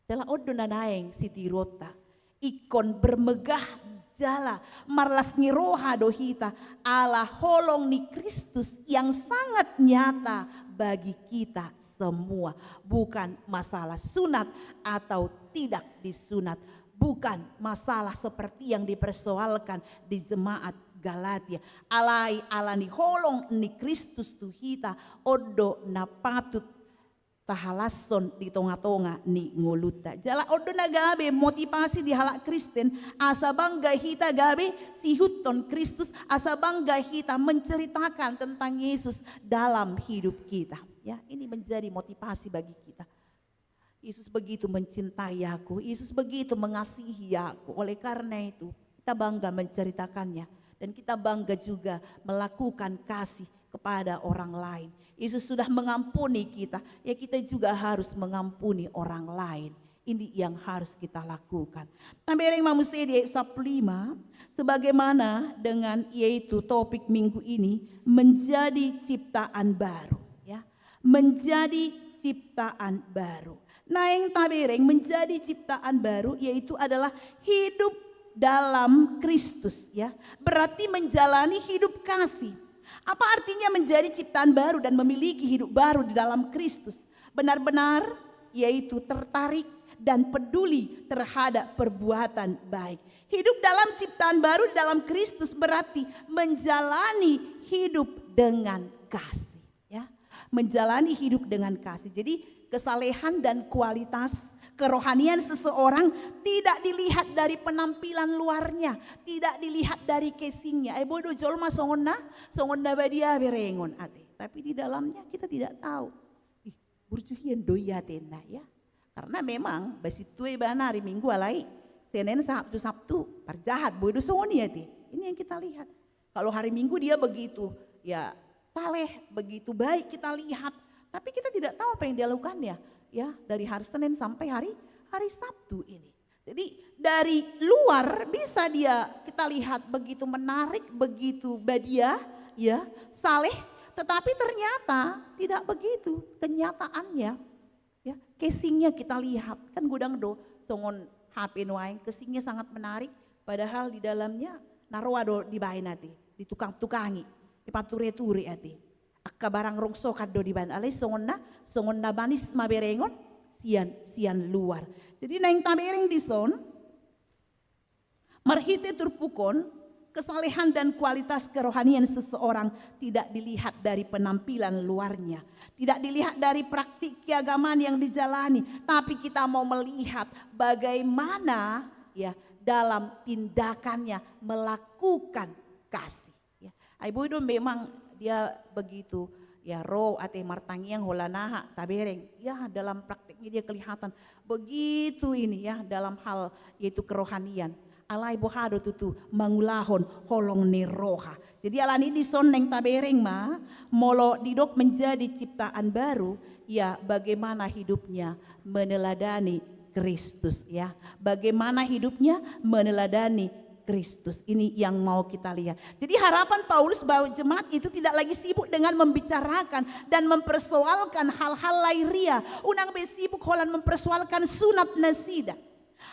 Jala on do na naeng sitiruonta, ingkon bermegah jala marlas ni roha do hita ala holong ni Kristus yang sangat nyata bagi kita semua. Bukan masalah sunat atau tidak disunat, bukan masalah seperti yang dipersoalkan di jemaat Galatia. Alai ala ni holong ni Kristus tu hita, on do na patut tahalashon di tongatonga ni ngolunta. Jala on do na gabe motivasi di halak Kristen, asa bangga hita gabe siihuthon Kristus, asa bangga hita menceritakan tentang Yesus dalam hidup kita. Ya, ini menjadi motivasi bagi kita. Yesus begitu mencintai aku, Yesus begitu mengasihi aku. Oleh karena itu, kita bangga menceritakannya. Dan kita bangga juga melakukan kasih kepada orang lain. Yesus sudah mengampuni kita, ya, kita juga harus mengampuni orang lain. Ini yang harus kita lakukan. Tabereng ma muse di ayat sampulu lima, sebagaimana dengan, yaitu topik minggu ini, menjadi ciptaan baru, ya. Menjadi ciptaan baru. Naeng tabereng, menjadi ciptaan baru, yaitu adalah hidup dalam Kristus, ya. Berarti menjalani hidup kasih. Apa artinya menjadi ciptaan baru dan memiliki hidup baru di dalam Kristus? Benar-benar, yaitu tertarik dan peduli terhadap perbuatan baik. Hidup dalam ciptaan baru di dalam Kristus berarti menjalani hidup dengan kasih, ya. Menjalani hidup dengan kasih. Jadi, kesalehan dan kualitas kerohanian seseorang tidak dilihat dari penampilan luarnya, tidak dilihat dari casingnya. Eh, boi do jolma songon na, songon na badia berengon ate. Tapi di dalamnya kita tidak tahu. Ih, burju hian do i atenna, ya. Karena memang basintue ibana hari Minggu, alai Senin, Sabtu, Sabtu parjahat, boi do songon i ate. Ini yang kita lihat. Kalau hari Minggu dia begitu, ya, saleh, begitu baik kita lihat, tapi kita tidak tahu apa yang dia lakukannya, ya, dari hari Senin sampai hari, hari Sabtu ini. Jadi dari luar bisa dia kita lihat begitu menarik, begitu badia, ya, saleh, tetapi ternyata tidak begitu kenyataannya. Ya, casingnya kita lihat, kan godang do songon H P nuaeng, casingnya sangat menarik, padahal di dalamnya na roa do dibaen ate, ditukang-tukangi, dipature-ture ate. Angka barang rongsokan do dibaen, alai songon na, songon na manis ma berengon sian, sian luar. Jadi naeng tabereng dison, marhite turpuk on, kesalehan dan kualitas kerohanian seseorang tidak dilihat dari penampilan luarnya, tidak dilihat dari praktik keagamaan yang dijalani, tapi kita mau melihat bagaimana, ya, dalam tindakannya melakukan kasih. Ya. Ai boi do memang dia begitu, ya, ro ate martangiang holan aha, tabereng. Ya, dalam prakteknya dia kelihatan begitu ini, ya, dalam hal yaitu kerohanian. Alai boha do tutu mangulahon holong ni roha. Jadi alani dison naeng tabereng ma, molo didok menjadi ciptaan baru, ya, bagaimana hidupnya meneladani Kristus, ya. Bagaimana hidupnya meneladani Kristus. Ini yang mau kita lihat. Jadi harapan Paulus bahwa jemaat itu tidak lagi sibuk dengan membicarakan dan mempersoalkan hal-hal lahiriah. Unang be sibuk holan mempersoalkan sunat nasida.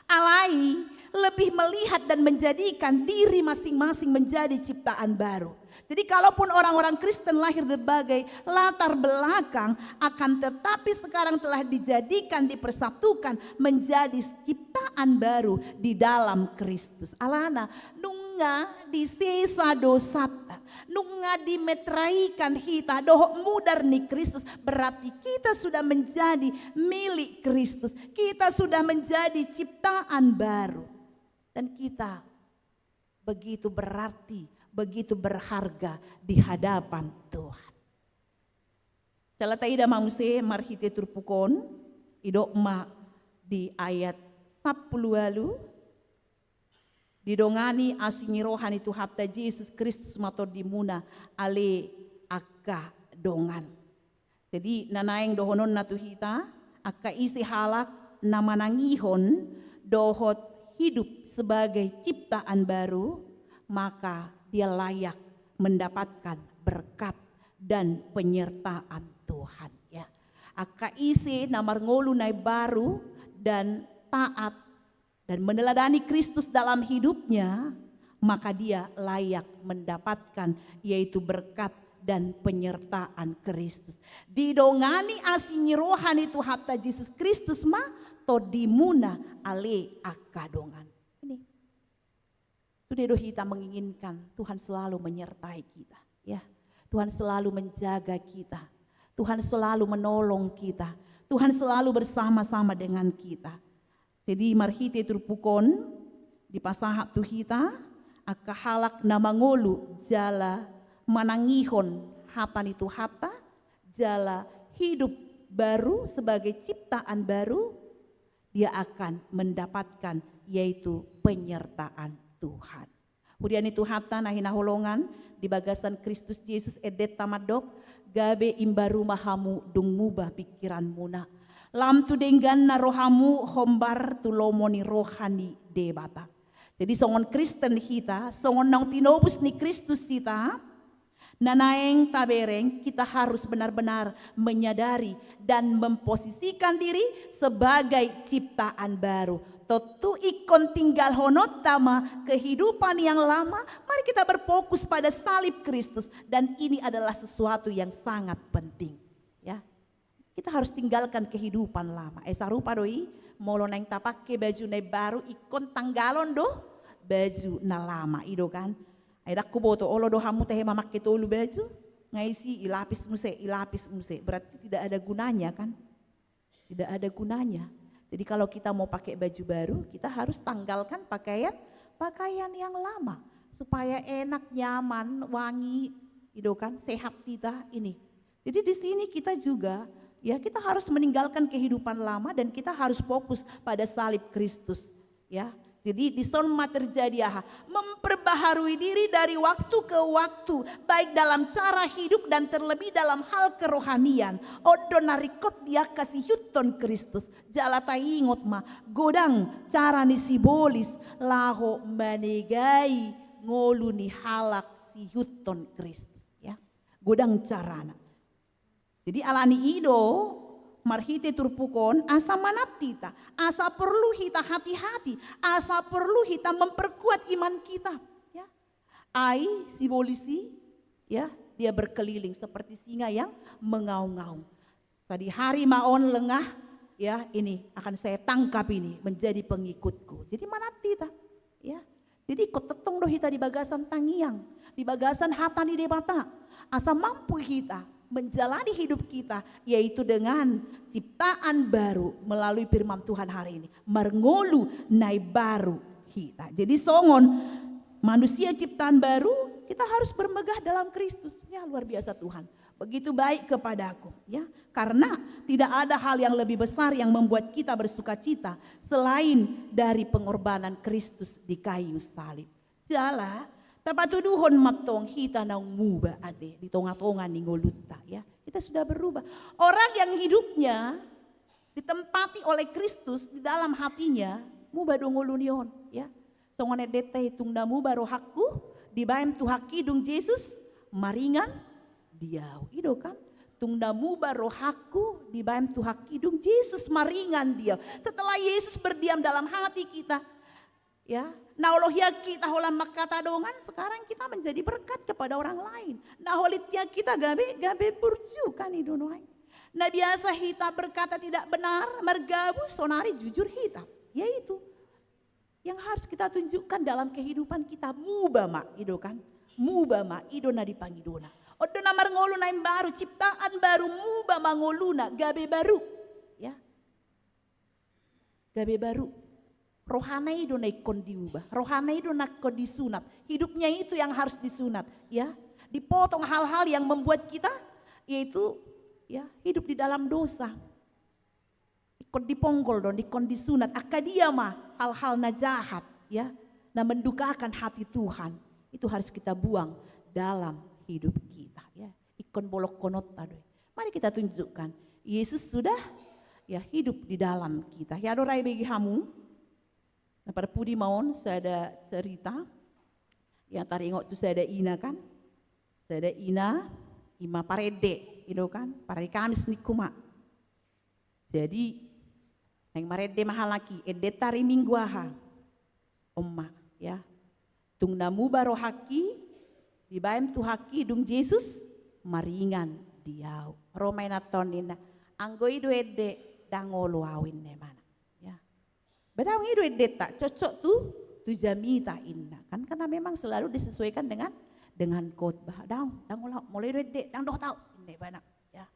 Alai lebih melihat dan menjadikan diri masing-masing menjadi ciptaan baru. Jadi kalaupun orang-orang Kristen lahir berbagai latar belakang, akan tetapi sekarang telah dijadikan, dipersatukan menjadi ciptaan baru di dalam Kristus. Alana, nunga disesa dosanta, nunga dimeteraikan hita dohot mudar ni Kristus, berarti kita sudah menjadi milik Kristus. Kita sudah menjadi ciptaan baru. Dan kita begitu berarti, begitu berharga di hadapan Tuhan. Jala taida ma muse marhite turpuk on, didok ma di ayat sampulu ualu, didongani asi ni roha ni Tuhanta Jesus Kristus ma tondimuna ale angka dongan. Jadi na naeng dohononna tu hita, angka ise halak na manangihon dohot hidup sebagai ciptaan baru, maka dia layak mendapatkan berkat dan penyertaan Tuhan, ya. Angka ise na marngolu na imbaru dan taat dan meneladani Kristus dalam hidupnya, maka dia layak mendapatkan yaitu berkat dan penyertaan Kristus. Didongani asi ni roha ni Tuhanta Jesus Kristus ma tondimuna ale angka dongan. Ini. Sudah do hita menginginkan Tuhan selalu menyertai kita, ya. Tuhan selalu menjaga kita. Tuhan selalu menolong kita. Tuhan selalu bersama-sama dengan kita. Jadi marhite turpuk on dipasahat tu hita angka halak na mangolu jala manangihon hata ni Tuhanta, jala hidup baru sebagai ciptaan baru, dia akan mendapatkan yaitu penyertaan Tuhan. Huria ni Tuhanta na hinaholongan, di bagasan Kristus Jesus endenta mandok, gabe imbaru ma hamu dung mubah pingkiranmuna. Lam tu dengganna rohamu hombar tu lomo ni roha ni Debata. Jadi songon Kristen hita, songon naung tinobus ni Kristus hita, na naeng tabereng, kita harus benar-benar menyadari dan memposisikan diri sebagai ciptaan baru. Tontu ingkon tinggalhononta ma kehidupan yang lama, mari kita berfokus pada salib Kristus. Dan ini adalah sesuatu yang sangat penting. Ya. Kita harus tinggalkan kehidupan lama. Eh, sarupa do i, molo naeng tapake baju na imbaru, ingkon tanggalon do baju na lama, i do kan. Ai ndang huboto, olo do hamu tahe mamake tolu baju, nga isi ilapis muse, ilapis muse. Berarti tidak ada gunanya kan? Tidak ada gunanya. Jadi kalau kita mau pakai baju baru, kita harus tanggalkan pakaian, pakaian yang lama. Supaya enak, nyaman, wangi, i do kan, sehat kita ini. Jadi di sini kita juga, ya, kita harus meninggalkan kehidupan lama dan kita harus fokus pada salib Kristus, ya. Jadi dison ma terjadi aha? Memperbaharui diri dari waktu ke waktu, baik dalam cara hidup dan terlebih dalam hal kerohanian. On do na ringkot di angka siihuthon Kristus. Jala taingot ma, godang cara ni sibolis laho manegai ngolu ni halak siihuthon Kristus, ya. Godang carana. Jadi alani i do marhite turpuk on asa manat hita, asa porlu hita hati-hati, asa porlu hita memperkuat iman kita, ya. Ai sibolis i, ya, dia berkeliling seperti singa yang mengaum-ngaum. Tadi hari ma on lengah, ya, ini akan saya tangkap ini menjadi pengikutku. Jadi manat hita, ya. Jadi ingkon tongtong do hita di bagasan tangiang, di bagasan hata ni Debata. Asa mampu hita menjalani hidup kita, yaitu dengan ciptaan baru melalui firman Tuhan hari ini. Marngolu na imbaru hita. Jadi songon manusia ciptaan baru, kita harus bermegah dalam Kristus. Ya, luar biasa Tuhan. Begitu baik kepadaku, ya. Karena tidak ada hal yang lebih besar yang membuat kita bersukacita selain dari pengorbanan Kristus di kayu salib. Jala, tapatuduhon ma tong hita naung muba ate di tonga-tonga ni ngolunta, ya. Kita sudah berubah. Orang yang hidupnya ditempati oleh Kristus di dalam hatinya, muba do ngoluna on, ya. Songon endenta i, tung na muba rohangku dibaen Tuhanki dung Jesus maringan di ahu. I do kan? Tung na muba rohangku dibaen Tuhanki dung Jesus maringan di ahu. Setelah Yesus berdiam dalam hati kita, ya, na olo hian hita holan mangkatadongan, sekarang kita menjadi berkat kepada orang lain. Na holan hian hita gabe, gabe burju kan, i do nuaeng. Na biasa hita berkata tidak benar, margabus, sonari jujur hita. Ya itu. Yang harus kita tunjukkan dalam kehidupan kita, muba ma, i do kan? Muba ma, i do na dipangidona. On do na marngolu na imbaru, ciptaan baru, muba ma ngoluna, gabe baru. Ya. Gabe baru. Rohana i do na ingkon diubah. Rohana i do na ingkon disunat. Hidupnya itu yang harus disunat, ya. Dipotong hal-hal yang membuat kita, yaitu, ya, hidup di dalam dosa. Ingkon diponggol do on, ingkon disunat. Angka dia ma hal-hal na jahat, ya, na mendukakan hati Tuhan, itu harus kita buang dalam hidup kita, ya. Ingkon bolongkononta do i. Mari kita tunjukkan, Yesus sudah, ya, hidup di dalam kita. Ya, adong ra ibege hamu. Na parpudi ma on sada cerita. Ya, taringot tu sada ina kan. Sada ina, i ma parende, i do kan? Parende Kamis ningku ma. Jadi, naeng marende ma halak i, endenta ari Minggu aha? On ma, ya. Tung na muba rohangki dibaen Tuhanki dung Jesus maringan di ahu. Ro ma inanta on, ninna, anggo i do ende, ndang olo ahu, inna ibana. Ya. Ba daong i do endenta, cocok tu, tu jamita, inna. Kan karena memang selalu disesuaikan dengan, dengan khotbah. Daong, ndang olo ahu, molo i do ende, ndang dohot ahu, inna ibana. Ya.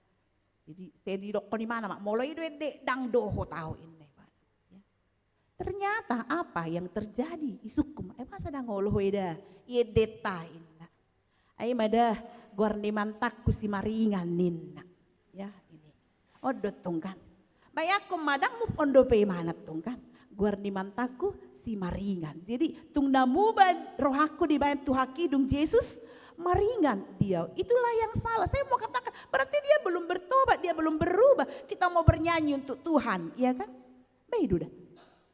Jadi, sai didokkon ibana ma, molo i do ende, ndang dohot ahu, inna ibana. Ya. Ternyata apa yang terjadi? Isungkun ma, eh, masa ndang olo ho eda, i endenta, inna. Ai ma da, goar ni mantanku si Maringan, ninna. Ya, ini. On do tong kan. Bayangkon ma, ndang move on dope ibana tong kan. Goar ni mantanku si Maringan. Jadi, tung na muba rohangku dibaen Tuhanki dung Jesus maringan di ahu. Itulah yang salah. Saya mau katakan, berarti dia belum bertobat, dia belum berubah. Kita mau bernyanyi untuk Tuhan, ya kan? Ba i do da.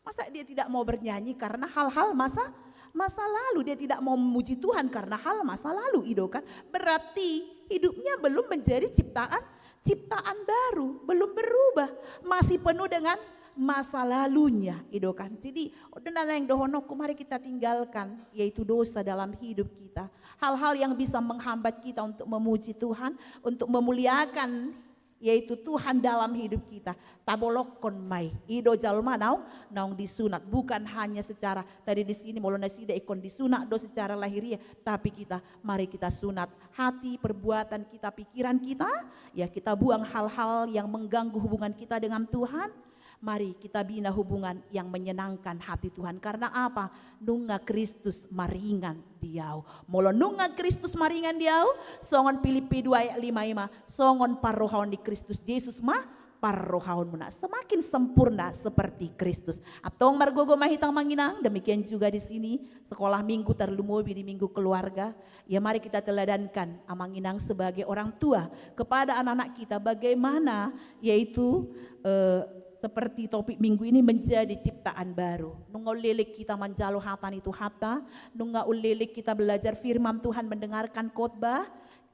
Masa dia tidak mau bernyanyi karena hal-hal masa, masa lalu? Dia tidak mau memuji Tuhan karena hal masa lalu, i do kan? Berarti hidupnya belum menjadi ciptaan, ciptaan baru, belum berubah, masih penuh dengan masa lalunya, i do kan? Jadi, on do na naeng dohononku, mari kita tinggalkan, yaitu dosa dalam hidup kita. Hal-hal yang bisa menghambat kita untuk memuji Tuhan, untuk memuliakan, yaitu Tuhan dalam hidup kita. Tabolongkon ma i. I do jolma naung, naung disunat. Bukan hanya secara, tadi di sini, molo nasida ingkon disunat do secara lahiriah, tapi kita, mari kita sunat hati, perbuatan kita, pikiran kita, ya, kita buang hal-hal yang mengganggu hubungan kita dengan Tuhan. Mari kita bina hubungan yang menyenangkan hati Tuhan. Karena apa? Nunga Kristus maringan di ahu. Molo nunga Kristus maringan di ahu, songon Pilippi dua ayat lima i ma, songon parrohaon ni Kristus Jesus ma parrohaonmuna, semakin sempurna seperti Kristus. Antong margogo ma hita Amang Inang, demikian juga di sini sekolah minggu, tarlumobi di minggu keluarga. Ya, mari kita teladankan Amang Inang sebagai orang tua kepada anak-anak kita, bagaimana yaitu, eh, seperti topik minggu ini, menjadi ciptaan baru. Nunga ulelek hita manjalo hata ni Tuhanta, nunga ulelek hita belajar firman Tuhan, mendengarkan khotbah,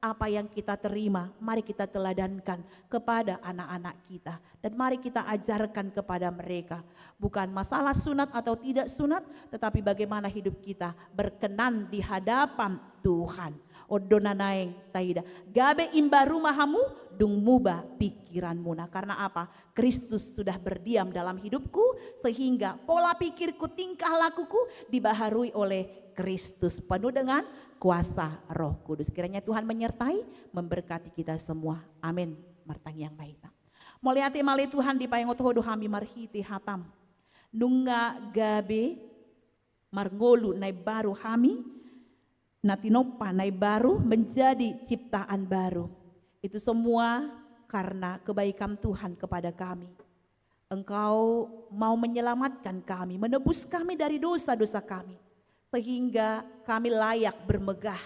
apa yang kita terima, mari kita teladankan kepada anak-anak kita. Dan mari kita ajarkan kepada mereka. Bukan masalah sunat atau tidak sunat, tetapi bagaimana hidup kita berkenan di hadapan Tuhan. On do na naeng taida. Gabe imbaru ma hamu, dung muba pikiranmuna. Karena apa? Kristus sudah berdiam dalam hidupku, sehingga pola pikirku, tingkah lakuku dibaharui oleh Kristus, penuh dengan kuasa Roh Kudus. Kiranya Tuhan menyertai, memberkati kita semua. Amin. Martangiang ma hita. Mauliate ma ale Tuhan, dipaingot Ho do hami marhite hataM. Nunga gabe marngolu na imbaru hami, na tinompa na imbaru, menjadi ciptaan baru. Itu semua karena kebaikan Tuhan kepada kami. Engkau mau menyelamatkan kami, menebus kami dari dosa-dosa kami, sehingga kami layak bermegah.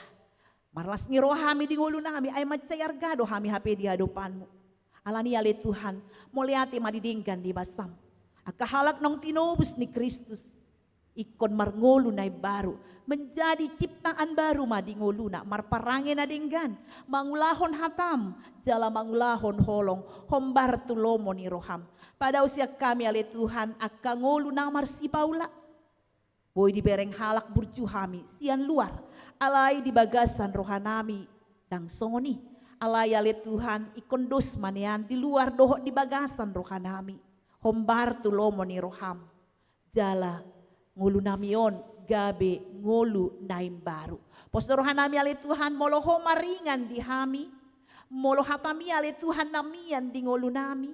Marlas ni roha hami di ngolunami, ai mansai arga do hami hape di hadopanMu. Alani i ale Tuhan, mauliate ma di denggan ni basaM. Angka halak naung tinobus ni Kristus, ingkon marngolu na imbaru, menjadi ciptaan baru ma di ngoluna, marparange na denggan, mangulahon hataM, jala mangulahon holong, hombar tu lomo ni rohaM. Padao sian hami ale Tuhan, angka ngolu na marsipaula. Boi dibereng halak burju hami sian luar, alai di bagasan rohanami ndang songon i. Alai ale Tuhan, ingkon dos ma nian di luar dohot di bagasan rohanami. Hombar tu lomo ni rohaM. Jala ngolunami on gabe ngolu na imbaru. Pos do rohanami ale Tuhan, molo Ho ma ringan di hami, molo hataMi ale Tuhan na mian di ngolunami,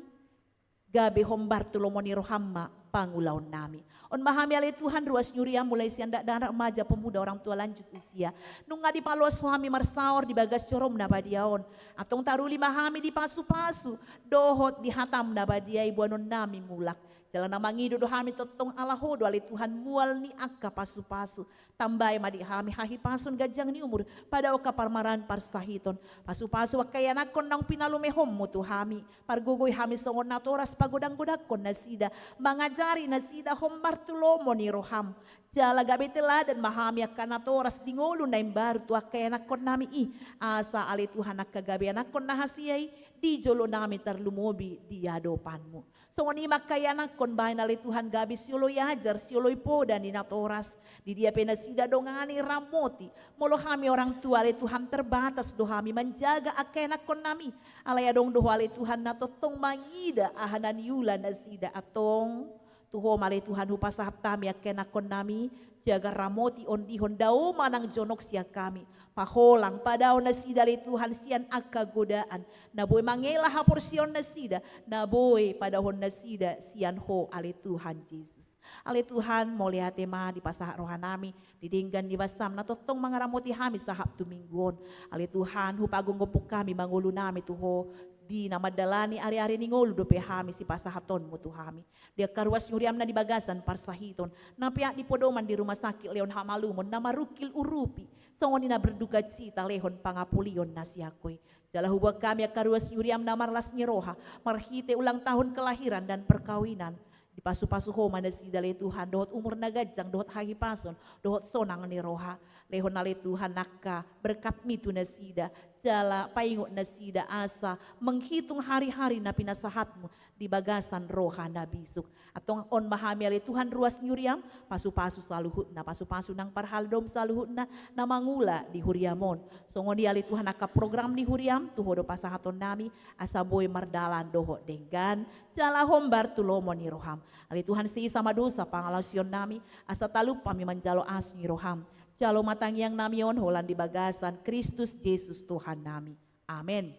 gabe hombar tu lomo ni rohaM ma pangulaonnami. On ma hami ale Tuhan, ruas ni huriaM mulai sian dakdanak, remaja, pemuda, orang tua lanjut usia. Nunga dipaloas Ho hami marsaor di bagas joroM na badia on. Antong taruli ma hami di pasupasu dohot di hataM na badia i boanonnami mulak. Jala na mangido do hami tongtong ala Ho do ale Tuhan mual ni angka pasupasu. Tambai ma di hami hahipason, ganjang ni umur, padao angka parmaraan parsahiton. Pasupasu angka ianakhon naung pinalumehonMu tu hami. Pargogoi hami songon natoras pagodanggodangkon nasida, mangajari nasida hombar tu lomo ni rohaM. Jala gabe teladan ma hami angka natoras di ngolu na imbaru tu angka ianakhonnami i. Asa ale Tuhan angka gabe ianakhon na hasea i di jolonami tarlumobi di adopanMu. Songon i ma angka ianakhon bahen ale Tuhan gabe sioloi ajar, sioloi poda ni natoras. Di dia pe nasida dongani, ramoti. Molo hami orang tua ale Tuhan terbatas do hami manjaga angka ianakhonnami. Alai adong do Ho ale Tuhan na tongtong mangida aha na niula nasida, antong tu Ho ma ale Tuhan hupasahat hami angka ianakhonnami. Jaga, ramoti, ondihon, dao ma nang jonok sian hami. Paholang, padao nasida ale Tuhan sian angka godaan. Na boi mangela haporseaon nasida, na boi padaohon nasida sian Ho ale Tuhan Jesus. Ale Tuhan, mauliate ma dipasahat rohanami di denggan ni basaM na tongtong mangaramoti hami sahat tu minggu on. Ale Tuhan, hupagomgophon hami ma ngolunami tu Ho, di na mandalani ariari ni ngolu dope hami sipasahatonMu tu hami. Di angka ruas ni huriaM na di bagasan parsahiton, na peak di podoman, di rumah sakit lehon hamalumon, na marungkil urupi, songon i na berdukacita lehon pangapulion na sian Ho i. Jala huboan hami angka ruas ni huriaM na marlas ni roha marhite ulang tahun kelahiran dan perkawinan. Dipasupasu Ho ma nasida ale Tuhan dohot umur na ganjang, dohot hahipason, dohot sonang ni roha. Lehon ale Tuhan angka berkatMi tu nasida, jala paingot nasida asa menghitung hari-hari na pinasahatMu di bagasan roha na bisuk. Antong on ma hami ale Tuhan ruas ni huriaM, pasupasu saluhutna, pasupasu nang parhaldoM saluhutna na mangula di huriaM on. Songon i ale Tuhan angka program ni huriaM tu Ho do pasahatonnami, asa boi mardalan dohot denggan, jala hombar tu lomo ni rohaM. Ale Tuhan, sesa ma dosa pangalaosionnami, asa talup hami manjalo asi ni rohaM. Jalo ma tangiangnami on holan di bagasan Kristus Jesus Tuhannami. Amen.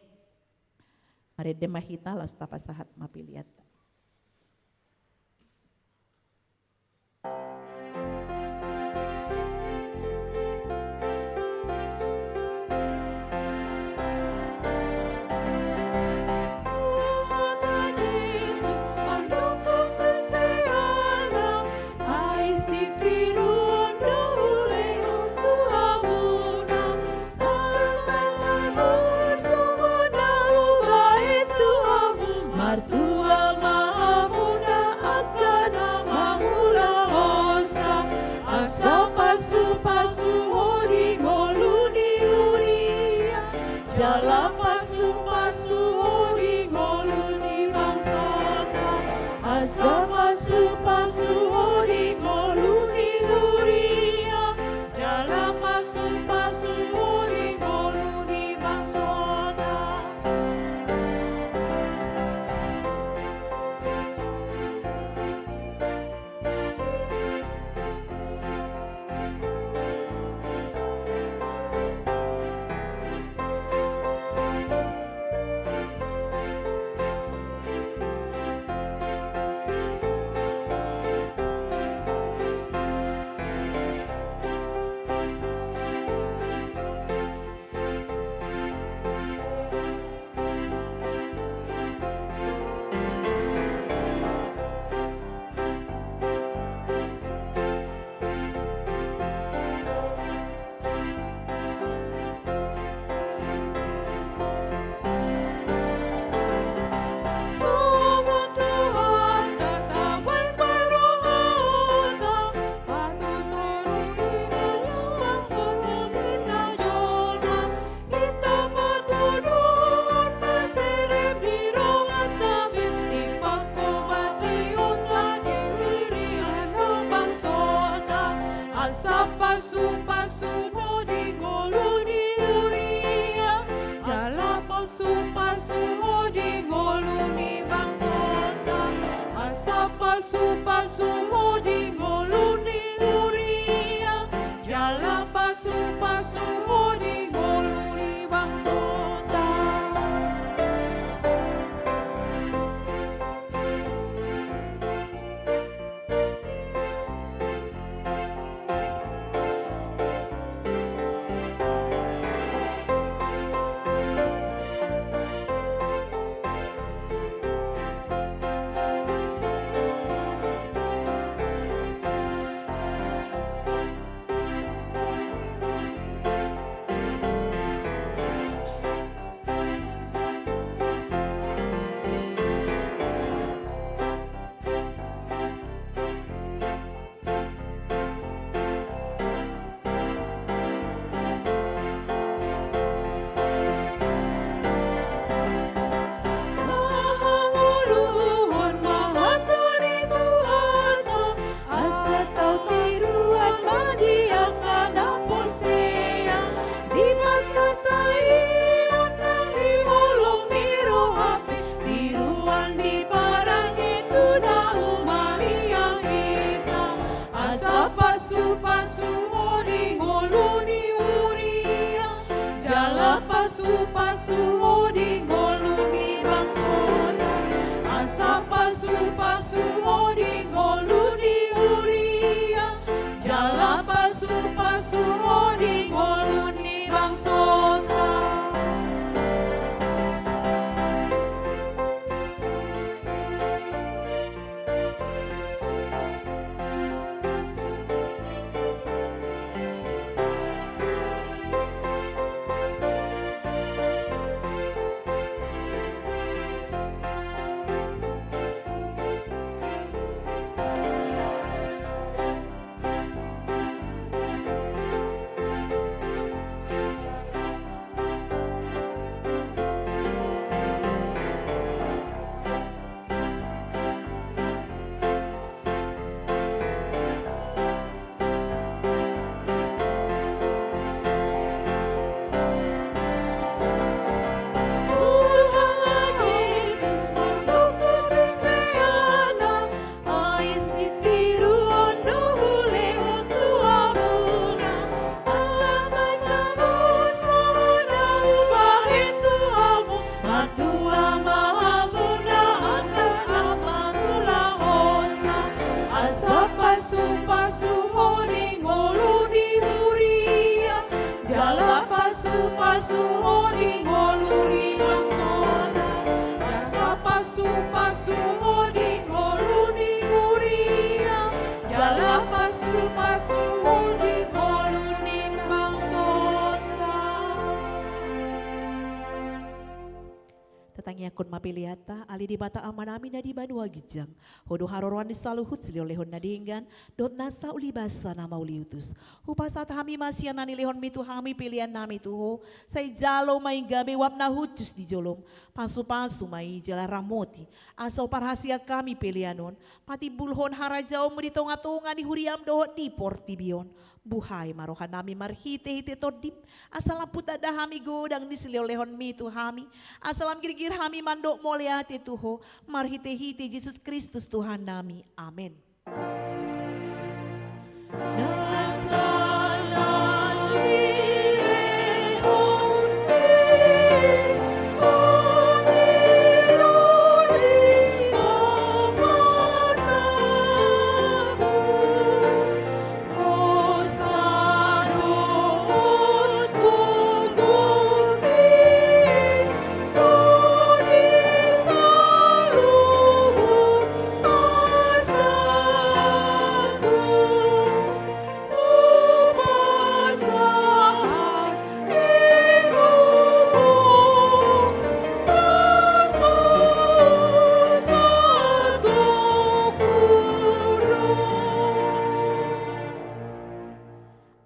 Marende ma hita laos tapasahat ma pelean. Jala pasupasu Ho di ngolu ni bangsota. Asa pasupasu Ho di ngolu ni huria. Jala pasupasu Ho di ngolu ni bangsota. Songon Tuhanta, tabaen ma rohanta, patuduhon ni na luang, patuduhon ni na jolma. Hita patuduhon ma serep ni rohanta be, dipahobasionta di huria ni bangsota. Asa pasupasu Ho di ngolu ni huria. Jala pasupasu Ho di ngolu ni bangsota. Asa pasupasu Ho di ngolu ni huria. Jala pasupasu Ho di ngolu ni bangsota. Hangoluhon ma hata ni Tuhanta, asa tau tiruan ma di angka na porsea. Di parhataon nang di holong ni roha pe, tiruan di parangit tu na humaliang hita. Asa pasupasu Ho di ngolu ni huria. Jala pasupasu Ho di ngolu ni bangsota. Asa pasupasu Ho di ngolu ni huria. Jala pasupasu Ho di ngolu ni bangsota. Tuhan Jesus, mandok tu siseanna, ai sitiruon do hulehon tu hamuna, asa sai tabo songon na hubahen tu hamu. Martua ma hamuna angka na mangulahonsa. Asa pasupasu Ho di ngolu ni huria. Jala pasupasu Ho di ngolu ni bangsota. Asa pasupasu Ho di ngolu ni huria. Jala pasupasu Ho di ngolu ni bangsota. Tangiangkon ma peleanta. Ale Debata Amanami na di banua ginjang, Ho do haroroan ni saluhut silehonlehon na denggan dohot nasa uli basa na mauliutus. Hupasahat hami ma sian na nilehonMi tu hami peleannami tu Ho. Sai jalo ma i gabe uap na hushus di joloM. Pasupasu ma i jala ramoti, asa huparhaseang hami pelean on patimbulhon harajaonMu di tongatonga ni huriaM dohot di portibi on. Buhai ma rohanami marhitehite TondiM, asa lam hutanda hami godang ni silehonlehonMi tu hami, asa lam girgir hami mandok mauliate tu Ho, marhitehite Jesus Kristus Tuhannami. Amen.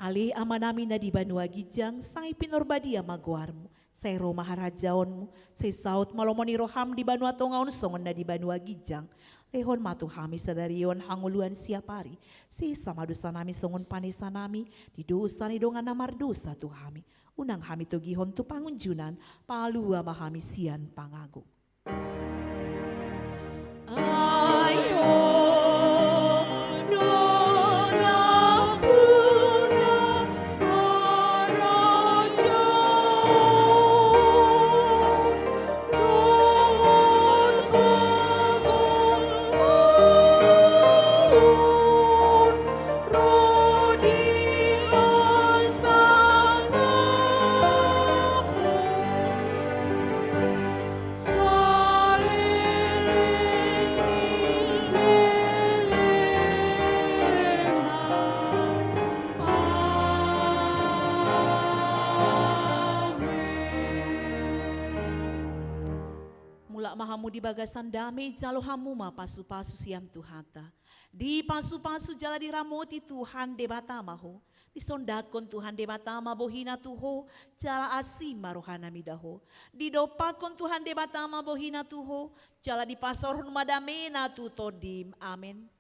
Ale Amanami na di banua ginjang, sai pinarbadia ma goarMu, sai ro ma harajaonMu, sai saut ma lomo ni rohaM di banua tonga on songon na di banua ginjang. Lehon ma tu hami sadari on hangoluan siapari. Sesa ma dosanami songon panesanami di dosa ni dongan na mardosa tu hami. Unang hami togihon tu pangunjunan, palua ma hami sian pangago. Ai Ho do nampuna harajaon dohot hagogoon ro di hasangapon saleleng ni lelengna. Amen. Mulak ma hamu di bagasan dame, jalo hamu ma pasupasu sian Tuhanta. Dipasupasu jala diramoti Tuhan Debata ma ho. Disondangkon Tuhan Debata ma bohiNa tu ho, jala asi ma rohaNa mida ho. Didompakkon Tuhan Debata ma bohiNa tu ho, jala dipasaorhon ma dameNa tu tondim. Amen.